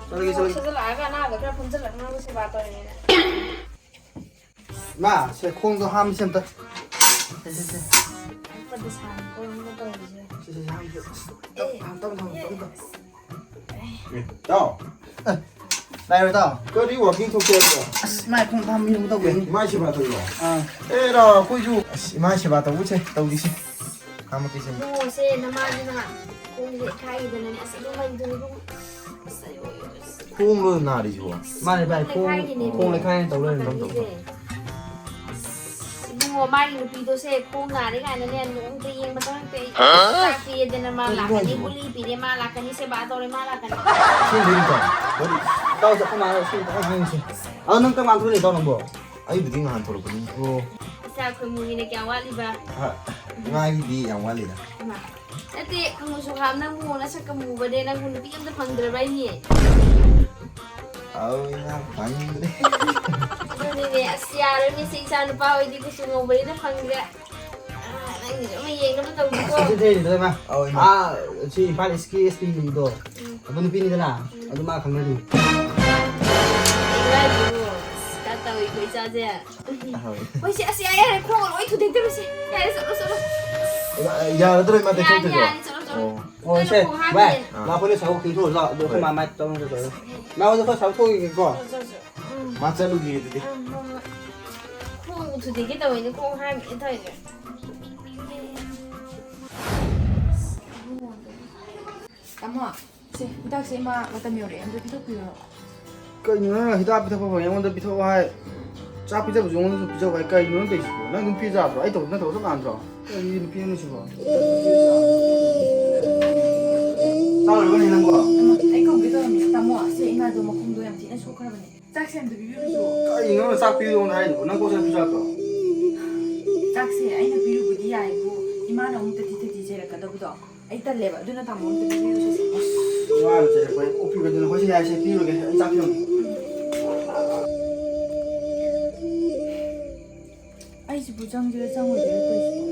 ꯆꯠꯂꯒꯦ, ꯆꯠꯂꯒꯦ꯫ ꯆꯠꯂꯛꯑꯒ ꯑꯅꯥꯕ ꯈꯔ ꯄꯨꯟꯁꯤꯜꯂꯛꯅꯕ ꯁꯦꯕꯥ ꯇꯧꯔꯤꯅꯦꯅ꯫ ꯃꯥ, ꯁꯦ ꯈꯣꯡꯗꯣ ꯍꯥꯝꯁꯦ ꯑꯝꯇ꯫ ꯁꯦ, ꯁꯦ, ꯁꯦ꯫ ꯑꯐꯕ ꯁꯥꯅꯤ ꯀꯣ ꯅꯪꯅ ꯇꯧꯔꯤꯁꯦ꯫ ꯁꯦ, ꯁꯦ, ꯁꯦ, ꯍꯥꯝꯁꯦ꯫ ꯑꯁ, ꯇꯞ, ꯑꯦ, ꯇꯞ, ꯇꯞ, ꯇꯞ, ꯑꯦ꯫ ꯇꯞ, ꯇꯞ꯫ ꯏꯇꯥꯎ꯫ ꯑꯦ, ꯂꯥꯛꯑꯦ, ꯏꯇꯥꯎ꯫ ꯀꯔꯤ walking ꯊꯣꯛꯀꯦ ꯍꯥꯏꯕ꯭ꯔꯣ? ꯑꯁ, ꯏꯃꯥꯏ ꯈꯣꯡ ꯍꯥꯝ ꯌꯨꯝ ꯇꯧꯕꯩꯅꯤ꯫ ꯏꯃꯥꯏ ꯁꯦꯕꯥ ꯇꯧꯔꯤꯔꯣ? ꯑꯥ꯫ ꯑꯦꯔꯥ, ꯑꯩꯈꯣꯏꯁꯨ꯫ ꯑꯁ, ꯏꯃꯥꯏ ꯁꯦꯕꯥ ꯇꯧꯕꯁꯦ ꯇꯧꯔꯤꯁꯦ꯫ ꯍꯥꯝꯃꯛꯀꯦꯁꯦ꯫ ꯏꯕꯨꯡꯉꯣꯁꯦ ꯅꯃꯥꯁꯦ ꯅꯍꯥꯟ ꯈꯣꯡꯁꯦ ꯂꯩꯈꯥꯏꯈꯤꯗꯅꯅꯦ꯫ ꯑꯁ, ꯑꯗꯨ ꯍꯩꯗꯨꯅ ꯏꯕꯨꯡꯉꯣ꯫ ꯑꯁ, ꯑꯩ ꯑꯣꯏ-, ꯑꯁ꯫ ꯈꯣꯡꯂꯣ ꯅꯥꯔꯤꯁꯤꯕꯣ? ꯃꯥꯅꯦ ꯚꯥꯏ, ꯈꯣꯡ, ꯂꯩꯈꯥꯏꯒꯤꯅꯦ ꯈꯣꯡ ꯃꯤ꯫ ꯂꯩꯈꯥꯏꯅ ꯇꯧ ꯂꯩꯔꯝꯗꯧ ꯇꯧ꯫ ꯅꯥꯀꯟꯒꯤꯁꯦ꯫ ꯑꯁ, ꯏꯕꯨꯡꯉꯣ, ꯃꯥꯒꯤ ꯅꯨꯄꯤꯗꯣ ꯁꯦ ꯈꯣꯡ ꯅꯥꯔꯦ ꯀꯥꯏꯅꯅꯦ ꯅꯣꯡꯇ ꯌꯦꯡꯕ ꯆꯪꯉꯛꯇꯦ꯫ ꯑꯩ ꯍꯥ? ꯆꯥꯛ ꯄꯤꯔꯦꯗꯅ ꯃꯥ ꯀꯩꯅꯣ ꯂꯥꯛꯀꯅꯤ, ꯍꯥꯏꯁꯤꯕꯣ? ꯒꯨꯂꯤ ꯄꯤꯔꯦ ꯃꯥ ꯂꯥꯛꯀꯅꯤ, ꯁꯦꯕꯥ ꯇꯧꯔꯦ ꯃꯥ ꯂꯥꯛꯀꯅꯤ꯫ ꯑꯁꯦꯡꯕꯩꯅꯤ ꯏꯇꯥꯎ꯫ ꯏꯇꯥꯎꯁꯦ ꯑꯩꯈꯣꯏ ꯃꯥꯅ ꯑꯁꯦꯡꯕ ꯐꯖꯅ ꯉꯥꯡꯉꯤꯁꯦ꯫ ꯑꯗꯣ ꯅꯪ ꯀꯔꯝ ꯀꯥꯟꯗ ꯊꯣꯛꯂꯛꯏ ꯏꯇꯥꯎ ꯅꯪꯕꯣ? ꯑꯩꯕꯨꯗꯤ ꯉꯍꯥꯟ ꯊꯣꯛꯂꯛꯄꯅꯤ꯫ ꯑꯣ꯫ ꯏꯆꯥ ꯈꯣꯏꯃꯨꯒꯤꯅ ꯀꯌꯥꯝ ꯋꯥꯠꯂꯤꯕ? ꯍꯥ, ꯃꯥꯒꯤꯗꯤ ꯌꯥꯝ ꯋꯥꯠꯂꯤꯗ꯫ ꯏꯃꯥ, ꯅꯠꯇꯦ, ꯈꯪꯉꯨ ꯁꯨꯍꯥꯝ, ꯅꯪꯕꯨ ꯅꯁꯛꯀ ꯃꯨꯕꯅꯦ, ꯅꯪꯕꯨ ꯅꯨꯄꯤ ꯑꯝꯇ ꯐꯪꯗ꯭ꯔꯕ ꯍꯥꯏꯅꯤ? ꯑꯧ, ꯏꯃꯥ, ꯐꯪꯗ꯭ꯔꯦ꯫ ꯑꯗꯨꯅꯤꯅꯦ, ꯑꯁ, ꯌꯥꯔꯣꯏꯅꯦ, ꯁꯤ ꯏꯆꯥ ꯅꯨꯄꯥ ꯍꯣꯏꯗꯤ ꯀꯨꯆꯨ ꯉꯧꯕꯅꯤꯅ ꯐꯪꯗ꯭ꯔꯦ꯫ ꯑꯥ, ꯅꯪꯒꯤꯁꯨ ꯑꯃ ꯌꯦꯡꯅꯕ ꯇꯧꯁꯤꯀꯣ꯫ ꯁꯤ ꯊꯦꯡꯅꯤꯗ, ꯏꯃꯥ꯫ ꯑꯧ, ꯏꯃꯥ꯫ ꯑꯥ, ꯁꯤ ꯏꯝꯐꯥꯜ ꯏꯁꯀꯤ ꯑꯦꯁ ꯄꯤ ꯅꯨꯃꯤꯠꯇꯣ, ꯎꯝ꯫ ꯑꯗꯨ ꯅꯨꯄꯤꯅꯤꯗꯅ, ꯎꯝ꯫ ꯑꯗꯨ ꯃꯥ ꯈꯪꯅꯔꯤ꯫ ꯏꯃꯥꯏꯕꯨ, ꯑꯁ, ꯈꯔ ꯇꯧꯏꯀꯣ ꯏꯆꯥꯁꯦ꯫ ꯍꯣꯏ꯫ ꯍꯣꯏ, ꯁꯦ, ꯑꯁ, ꯌꯥꯔꯦ, ꯌꯥꯔꯦ, ꯈꯣꯡꯒ ꯂꯣꯏ ꯊꯨꯗꯦꯛꯇꯧꯔꯦ, ꯁꯦ꯫ ꯌꯥꯔꯦ, ꯆꯠꯂꯣ, ꯆꯠꯂꯣ꯫ ꯌꯥꯔꯗ꯭ꯔꯣ, ꯏꯃꯥ, ꯌꯥꯔꯅꯤ, ꯇꯦꯛꯊꯣꯛꯇ꯭ꯔꯤꯕꯣ? ꯌꯥꯔꯅꯤ, ꯆꯠꯂꯣ, ꯆꯠꯂꯣ꯫ ꯑꯣ꯫ ꯍꯣꯏ, ꯆꯠꯂꯣ, ꯁꯦ, ꯈꯣꯡ ꯚꯥꯏ, ꯍꯥꯝꯃꯤꯅꯦ꯫ ꯂꯥꯛꯄꯅꯦ, ꯁꯥꯎ ꯈꯤꯡꯊꯣꯛꯑꯣ, ꯂꯥꯛꯑꯣ, ꯑꯗꯣ ꯑꯩꯈꯣꯏ ꯍꯣꯏ꯫ ꯃꯥ ꯃꯥꯏ ꯇꯧꯔꯝꯒꯦ ꯇꯧꯔꯦ꯫ ꯅꯪ ꯍꯧꯖꯤꯛ ꯈꯔ ꯁꯥꯎꯊꯣꯛꯈꯤꯒꯦꯀꯣ꯫ ꯆꯠꯂꯣ, ꯆꯠꯂꯣ, ꯆꯠꯂꯣ꯫ ꯎꯝ꯫ ꯃꯥ ꯆꯠꯂꯨꯈꯤꯒꯦ ꯑꯗꯨꯗꯤ꯫ ꯎꯝ, ꯍꯣꯏ, ꯍꯣꯏ꯫ ꯈꯣꯡ ꯊꯨꯗꯦꯛꯀꯦ ꯇꯧꯋꯤꯅꯦ, ꯈꯣꯡ ꯍꯥꯝꯃꯤꯅꯦ ꯇꯧꯔꯤꯁꯦ꯫ ꯇꯥꯃꯣ, ꯁꯦ, ꯍꯤꯗꯥꯛꯁꯦ ꯏꯃꯥ ꯃꯇꯝ ꯌꯧꯔꯛꯑꯦ, ꯑꯝꯇ ꯄꯤꯊꯣꯛꯄꯤꯔꯣ꯫ ꯀꯩꯅꯣ ꯅꯪꯅ ꯍꯤꯗꯥꯛ ꯄꯤꯊꯛꯄ ꯐꯪꯉꯦ ꯑꯩꯉꯣꯟꯗ ꯄꯤꯊꯛꯑꯣ ꯍꯥꯏ? ꯆꯥꯛ ꯄꯤꯖꯕꯁꯨ ꯑꯩꯉꯣꯟꯗꯁꯨ ꯄꯤꯖꯧ ꯍꯥꯏ? ꯀꯩꯅꯣ ꯅꯪ ꯇꯧꯔꯤꯁꯤꯕꯣ? ꯅꯪ ꯑꯗꯨꯝ ꯄꯤꯖꯕ꯭ꯔꯣ? ꯑꯩ ꯇꯧꯕ ꯅꯠꯇꯕ ꯆꯞ ꯃꯥꯟꯅꯗ꯭ꯔꯣ? ꯀꯔꯤ ꯅꯨꯄꯤꯅꯣ ꯁꯤꯕꯣ? ꯆꯥꯔꯣꯏꯕꯅꯦ ꯅꯪꯕꯣ? ꯑꯩ ꯀꯧꯒꯦ ꯇꯧꯔꯝꯃꯤꯅꯦ꯫ ꯇꯥꯃꯣ, ꯁꯦ ꯏꯃꯥꯗꯣ ꯃꯈꯣꯡꯗꯣ ꯌꯥꯝ ꯊꯤꯅ ꯁꯣꯛꯈ꯭ꯔꯕꯅꯦ꯫ ꯆꯥꯛꯁꯦ ꯑꯝꯇ ꯄꯤꯕꯤꯔꯨꯆꯣ꯫ ꯀꯩꯅꯣ ꯅꯪꯅ ꯆꯥꯛ ꯄꯤꯔꯛꯑꯣꯅ ꯍꯥꯏꯗꯨꯕꯣ? ꯅꯪ ꯀꯣꯛ ꯆꯥꯛ ꯄꯤꯖꯕ꯭ꯔꯣ? ꯆꯥꯛꯁꯦ ꯑꯩꯅ ꯄꯤꯔꯨꯕꯗꯤ ꯌꯥꯏꯕꯨ, ꯏꯃꯥꯅ ꯑꯃꯨꯛ ꯇꯊꯤ ꯇꯊꯤ ꯆꯩꯔꯛꯀꯗꯕꯗꯣ꯫ ꯑꯩ ꯇꯜꯂꯦꯕ꯫ ꯑꯗꯨꯅ ꯇꯥꯃꯣ ꯑꯝꯇ ꯄꯤꯕꯤꯌꯨꯁꯦ꯫ ꯑꯁ, ꯏꯃꯥꯅ ꯆꯩꯔꯛꯄ ꯑꯩ ꯑꯣꯛꯄꯤꯕꯗꯨꯅ ꯍꯣꯏꯁꯦ ꯌꯥꯏꯁꯦ ꯄꯤꯔꯨꯔꯒꯦ꯫ ꯑꯩ ꯆꯥꯛ ꯄꯤꯔꯝꯒꯦ꯫ ꯑꯩꯁꯤꯕꯨ ꯆꯪꯁꯤꯔ ꯆꯪꯉꯣꯏꯁꯤꯔ ꯇꯧꯔꯤꯁꯤꯕꯣ?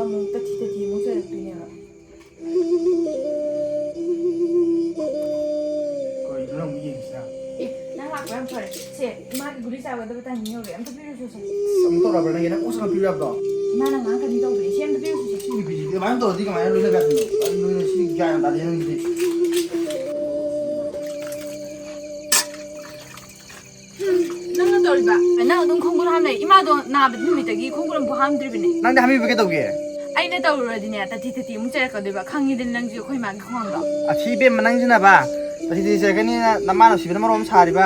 ꯑꯃꯨꯛ ꯇꯊꯤ ꯇꯊꯤ ꯑꯃꯨꯛ ꯆꯩꯔꯛꯇꯣꯏꯅꯦꯕ꯫ ꯀꯩꯅꯣ ꯅꯪ ꯑꯃꯨꯛ ꯌꯦꯡꯉꯤꯁꯤꯅ? ꯑꯦ, ꯅꯪ ꯂꯥꯛꯄ ꯌꯥꯝ ꯐꯔꯦ꯫ ꯁꯦ, ꯏꯃꯥꯒꯤ ꯒꯨꯂꯤ ꯆꯥꯒꯗꯕ ꯇꯥꯏꯃꯤꯡ ꯌꯧꯔꯦ꯫ ꯑꯝꯇ ꯄꯤꯔꯨꯁꯦ꯫ ꯑꯁ, ꯑꯃꯨꯛ ꯇꯧꯔꯛꯑꯕ꯭ꯔꯥ ꯅꯪꯒꯤ? ꯅꯪ ꯀꯣꯛ ꯁꯥꯟꯅ ꯄꯤꯕ ꯌꯥꯗ꯭ꯔꯣ? ꯏꯃꯥꯅ ꯉꯥꯡꯀꯅꯤ ꯇꯧꯕꯅꯦ꯫ ꯁꯦ, ꯑꯝꯇ ꯄꯤꯔꯨꯁꯦ꯫ ꯁꯤ ꯅꯨꯄꯤꯁꯤꯗꯤ ꯑꯗꯨꯃꯥꯏꯅ ꯇꯧꯔꯗꯤ ꯀꯃꯥꯏꯅ ꯂꯣꯏꯅꯕ ꯌꯥꯗꯣꯏꯅꯣ? ꯀꯔꯤꯅꯣ ꯁꯤ ꯒ꯭ꯌꯥꯟ ꯇꯥꯗꯦ ꯅꯪꯒꯤꯗꯤ꯫ ꯅꯪꯅ ꯇꯧꯔꯤꯕ? ꯅꯪ ꯑꯗꯨꯝ ꯈꯣꯡꯒꯨꯜ ꯍꯥꯝ ꯂꯩ꯫ ꯏꯃꯥꯗꯣ ꯅꯥꯕ ꯅꯨꯃꯤꯠꯇꯒꯤ ꯈꯣꯡꯒꯨꯜ ꯑꯃꯨꯛ ꯍꯥꯝꯗ꯭ꯔꯤꯕꯅꯦ꯫ ꯅꯪꯗꯤ ꯍꯥꯝꯕꯤꯕ ꯀꯩꯗꯧꯒꯦ? ꯑꯩꯅ ꯇꯧꯔꯨꯔꯗꯤꯅꯦ, ꯇꯊꯤ ꯇꯊꯤ ꯑꯃꯨꯛ ꯆꯩꯔꯛꯀꯗꯣꯏꯕ꯫ ꯈꯪꯉꯤꯗꯅ ꯅꯪꯁꯨ ꯑꯩꯈꯣꯏ ꯏꯃꯥꯒꯤ ꯈꯣꯡꯒꯥꯡꯗꯣ꯫ ꯑꯊꯤ ꯏꯕꯦꯝꯃ, ꯅꯪꯁꯤꯅꯕ꯫ ꯇꯊꯤ ꯇꯊꯤ ꯆꯩꯔꯛꯀꯅꯤꯅ ꯅꯃꯥꯅ ꯅꯨꯡꯁꯤꯕꯅ ꯃꯔꯣꯝ ꯑꯃ ꯁꯥꯔꯤꯕ,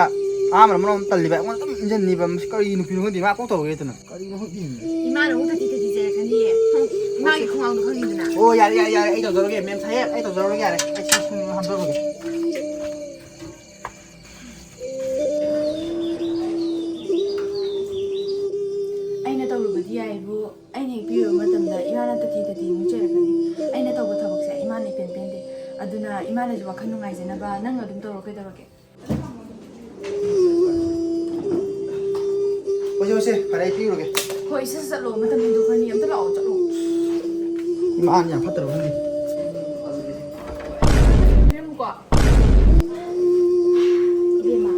ꯑꯍꯥꯟꯕꯅ ꯃꯔꯣꯝ ꯑꯃ ꯇꯜꯂꯤꯕ, ꯑꯩꯉꯣꯟꯗ ꯑꯗꯨꯝ ꯏꯟꯖꯟꯅꯤꯕ꯫ ꯃꯁꯤ ꯀꯔꯤ ꯅꯨꯄꯤꯅꯣ ꯈꯪꯗꯦ, ꯃꯥ ꯀꯣꯛ ꯇꯧꯔꯒꯦ ꯍꯦꯛꯇꯅ꯫ ꯀꯔꯤꯅꯣ ꯈꯪꯗꯦ꯫ ꯏꯃꯥꯅ ꯑꯃꯨꯛ ꯇꯊꯤ ꯇꯊꯤ ꯆꯩꯔꯛꯀꯅꯤꯌꯦ꯫ ꯍꯝ, ꯏꯃꯥꯒꯤ ꯈꯣꯡꯒꯥꯡꯗꯣ ꯈꯪꯉꯤꯗꯅ꯫ ꯑꯣ, ꯌꯥꯔꯦ, ꯌꯥꯔꯦ, ꯌꯥꯔꯦ, ꯑꯩ ꯇꯧꯖꯔꯒꯦ, ꯃꯦꯝ ꯁꯥꯍꯦꯕ, ꯑꯩ ꯇꯧꯖꯔꯒꯦ, ꯌꯥꯔꯦ꯫ ꯑꯩ ꯁꯤ ꯁꯨꯝ ꯍꯥꯝꯖꯔꯒꯦ꯫ ꯑꯩꯅ ꯇꯧꯔꯨꯕꯗꯤ ꯌꯥꯏꯕꯨ, ꯑꯩꯅ ꯍꯦꯛ ꯄꯤꯔꯨꯕ ꯃꯇꯝꯗ ꯏꯃꯥꯅ ꯇꯊꯤ ꯇꯊꯤ ꯑꯃꯨꯛ ꯆꯩꯔꯛꯀꯅꯤ꯫ ꯑꯩꯅ ꯇꯧꯕ ꯊꯕꯛꯁꯦ ꯏꯃꯥꯅ ꯏꯄꯦꯟ ꯄꯦꯟꯗꯦ꯫ ꯑꯗꯨꯅ ꯏꯃꯥꯅꯁꯨ ꯋꯥꯈꯜ ꯅꯨꯡꯉꯥꯏꯖꯅꯕ ꯅꯪ ꯑꯗꯨꯝ ꯇꯧꯔꯣ, ꯀꯩꯗꯧꯔꯒꯦ? ꯍꯣꯏꯁꯦ, ꯍꯣꯏꯁꯦ, ꯐꯔꯦ, ꯑꯩ ꯄꯤꯔꯨꯔꯒꯦ꯫ ꯍꯣꯏ, ꯁꯠ ꯁꯠ ꯆꯠꯂꯣ, ꯃꯇꯝ ꯍꯦꯟꯗꯣꯛꯈ꯭ꯔꯅꯤ꯫ ꯑꯝꯇ ꯂꯥꯛꯑꯣ, ꯆꯠꯂꯣ꯫ ꯏꯃꯥꯅ ꯌꯥꯝ ꯐꯠꯇ꯭ꯔꯕ ꯈꯪꯗꯦ꯫ ꯄꯤꯔꯝꯃꯨꯀꯣ꯫ ꯏꯕꯦꯝꯃ,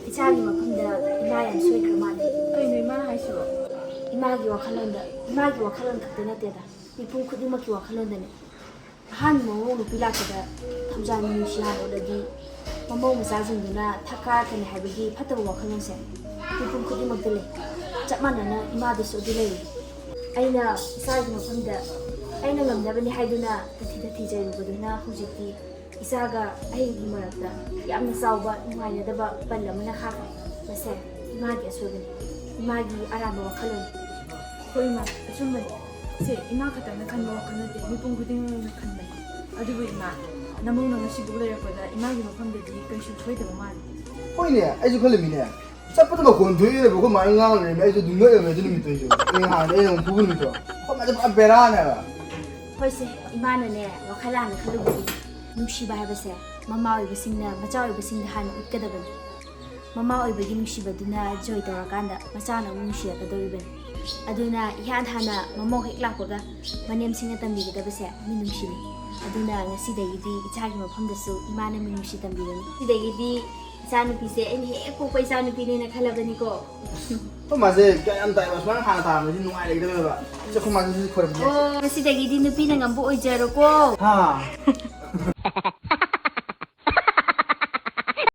ꯏꯆꯥꯒꯤ ꯃꯐꯝꯗ ꯏꯃꯥ ꯌꯥꯝ ꯁꯣꯏꯈ꯭ꯔ ꯃꯥꯜꯂꯦ꯫ ꯀꯩꯅꯣ ꯏꯃꯥꯅ ꯍꯥꯏꯁꯤꯕꯣ? ꯏꯃꯥꯒꯤ ꯋꯥꯈꯜꯂꯣꯟꯗ, ꯏꯃꯥꯒꯤ ꯋꯥꯈꯜꯂꯣꯟ ꯈꯛꯇ ꯅꯠꯇꯦꯗ, ꯃꯤꯄꯨꯝ ꯈꯨꯗꯤꯡꯃꯛꯀꯤ ꯋꯥꯈꯜꯂꯣꯟꯗꯅꯦ꯫ ꯑꯍꯥꯟꯕ ꯃꯃꯧ ꯅꯨꯄꯤ ꯂꯥꯛꯄꯗ ꯊꯧꯖꯥꯜ ꯃꯤꯅꯨꯡꯁꯤ ꯍꯥꯟꯅ ꯎꯠꯂꯗꯤ, ꯃꯃꯧ ꯃꯆꯥꯁꯤꯡꯗꯨꯅ ꯊꯛ ꯀꯥꯔꯛꯀꯅꯤ ꯍꯥꯏꯕꯒꯤ ꯐꯠꯇꯕ ꯋꯥꯈꯜꯂꯣꯟꯁꯦ ꯃꯤꯄꯨꯝ ꯈꯨꯗꯤꯡꯃꯛꯇ ꯂꯩ꯫ ꯆꯞ ꯃꯥꯟꯅꯅ ꯏꯃꯥꯗꯁꯨ ꯑꯗꯨ ꯂꯩꯔꯤ꯫ ꯑꯩꯅ ꯏꯆꯥꯒꯤ ꯃꯐꯝꯗ ꯑꯩꯅ ꯉꯝꯅꯕꯅꯤ ꯍꯥꯏꯗꯨꯅ ꯇꯊꯤ ꯇꯊꯤ ꯆꯩꯔꯨꯕꯗꯨꯅ ꯍꯧꯖꯤꯛꯇꯤ ꯏꯆꯥꯒ ꯑꯩꯒꯤ ꯃꯔꯛꯇ ꯌꯥꯝꯅ ꯆꯥꯎꯕ ꯅꯨꯡꯉꯥꯏꯅꯗꯕ ꯄꯟ ꯑꯃꯅ ꯈꯥꯛꯈ꯭ꯔꯦ꯫ ꯃꯁꯦ ꯏꯃꯥꯒꯤ ꯑꯁꯣꯏꯕꯅꯤ, ꯏꯃꯥꯒꯤ ꯑꯔꯥꯟꯕ ꯋꯥꯈꯜꯂꯣꯟꯅꯤ꯫ ꯍꯣꯏ ꯏꯃꯥ, ꯑꯆꯨꯝꯕꯅꯤ꯫ ꯁꯦ, ꯏꯃꯥ ꯈꯛꯇꯪꯅ ꯈꯟꯕ ꯋꯥꯈꯜ ꯅꯠꯇꯦ, ꯃꯤꯄꯨꯝ ꯈꯨꯗꯤꯡꯃꯛꯅ ꯈꯟꯕꯅꯤ꯫ ꯑꯗꯨꯕꯨ ꯏꯃꯥ, ꯅꯃꯧꯅ ꯉꯁꯤꯕꯨꯛ ꯂꯩꯔꯛꯄꯗ ꯏꯃꯥꯒꯤ ꯃꯐꯝꯗꯗꯤ ꯀꯩꯁꯨ ꯁꯣꯏꯗꯕ ꯃꯥꯜꯂꯤ꯫ ꯍꯣꯏꯅꯦ, ꯑꯩꯁꯨ ꯈꯜꯂꯤꯃꯤꯅꯦ꯫ ꯆꯠꯄꯗ ꯃꯈꯣꯟ ꯊꯣꯛꯏꯅꯦꯕ, ꯑꯩꯈꯣꯏ ꯃꯥꯅ ꯉꯥꯡ ꯂꯩꯔꯝꯃꯦ, ꯑꯩꯁꯨ ꯑꯗꯨꯝ ꯉꯛꯑꯦꯕ ꯑꯗꯨ ꯅꯨꯃꯤꯠꯇꯣ ꯑꯩꯁꯨ꯫ ꯑꯩ ꯅꯍꯥꯟ ꯑꯩꯅ ꯑꯃꯨꯛ ꯐꯨꯕ ꯅꯨꯃꯤꯠꯇꯣ꯫ ꯑꯩꯈꯣꯏ ꯃꯥꯁꯦ ꯄꯨꯔꯥ ꯕꯦꯔꯥꯅꯦꯕ꯫ ꯍꯣꯏꯁꯦ, ꯏꯃꯥꯅꯅꯦ ꯋꯥꯈꯜ ꯂꯥꯟꯅ ꯈꯜꯂꯨꯕꯒꯤ꯫ ꯅꯨꯡꯁꯤꯕ ꯍꯥꯏꯕꯁꯦ ꯃꯃꯥ ꯑꯣꯏꯕꯁꯤꯡꯅ ꯃꯆꯥ ꯑꯣꯏꯕꯁꯤꯡꯗ ꯍꯥꯟꯅ ꯎꯠꯀꯗꯕꯅꯤ꯫ ꯃꯃꯥ ꯑꯣꯏꯕꯒꯤ ꯅꯨꯡꯁꯤꯕꯗꯨꯅ ꯖꯣꯏ ꯇꯧꯔꯀꯥꯟꯗ ꯃꯆꯥꯅ ꯑꯃꯨꯛ ꯅꯨꯡꯁꯤꯔꯛꯀꯗꯧꯔꯤꯕꯅꯤ꯫ ꯑꯗꯨꯅ ꯏꯍꯥꯟ ꯍꯥꯟꯅ ꯃꯃꯧ ꯍꯦꯛ ꯂꯥꯛꯄꯒ ꯃꯅꯦꯝꯁꯤꯡꯅ ꯇꯝꯕꯤꯒꯗꯕꯁꯦ ꯃꯤꯅꯨꯡꯁꯤꯅꯤ꯫ ꯑꯗꯨꯅ ꯉꯁꯤꯗꯒꯤꯗꯤ ꯏꯆꯥꯒꯤ ꯃꯐꯝꯗꯁꯨ ꯏꯃꯥꯅ ꯃꯤꯅꯨꯡꯁꯤ ꯇꯝꯕꯤꯔꯅꯤ꯫ ꯉꯁꯤꯗꯒꯤꯗꯤ ꯏꯆꯥꯅꯨꯄꯤꯁꯦ ꯑꯩꯅ ꯍꯦꯛ ꯄꯣꯛꯄ ꯏꯆꯥꯅꯨꯄꯤꯅꯦꯅ ꯈꯜꯂꯕꯅꯤꯀꯣ꯫ ꯑꯩꯈꯣꯏ ꯃꯥꯁꯦ ꯀꯌꯥ ꯌꯥꯝ ꯇꯥꯏꯕ, ꯁꯨꯃꯥꯏꯅ ꯍꯥꯟꯅ ꯇꯥꯔꯝꯃꯗꯤ ꯅꯨꯡꯉꯥꯏ ꯂꯩꯒꯗꯕꯅꯦꯕ꯫ ꯁꯤ ꯑꯩꯈꯣꯏ ꯃꯥꯁꯦ ꯁꯤ ꯈꯣꯏꯔꯝꯁꯦ꯫ ꯑꯣ, ꯉꯁꯤꯗꯒꯤꯗꯤ ꯅꯨꯄꯤꯅ ꯉꯝꯕ ꯑꯣꯏꯖꯔꯣꯀꯣ꯫ ꯍꯥ꯫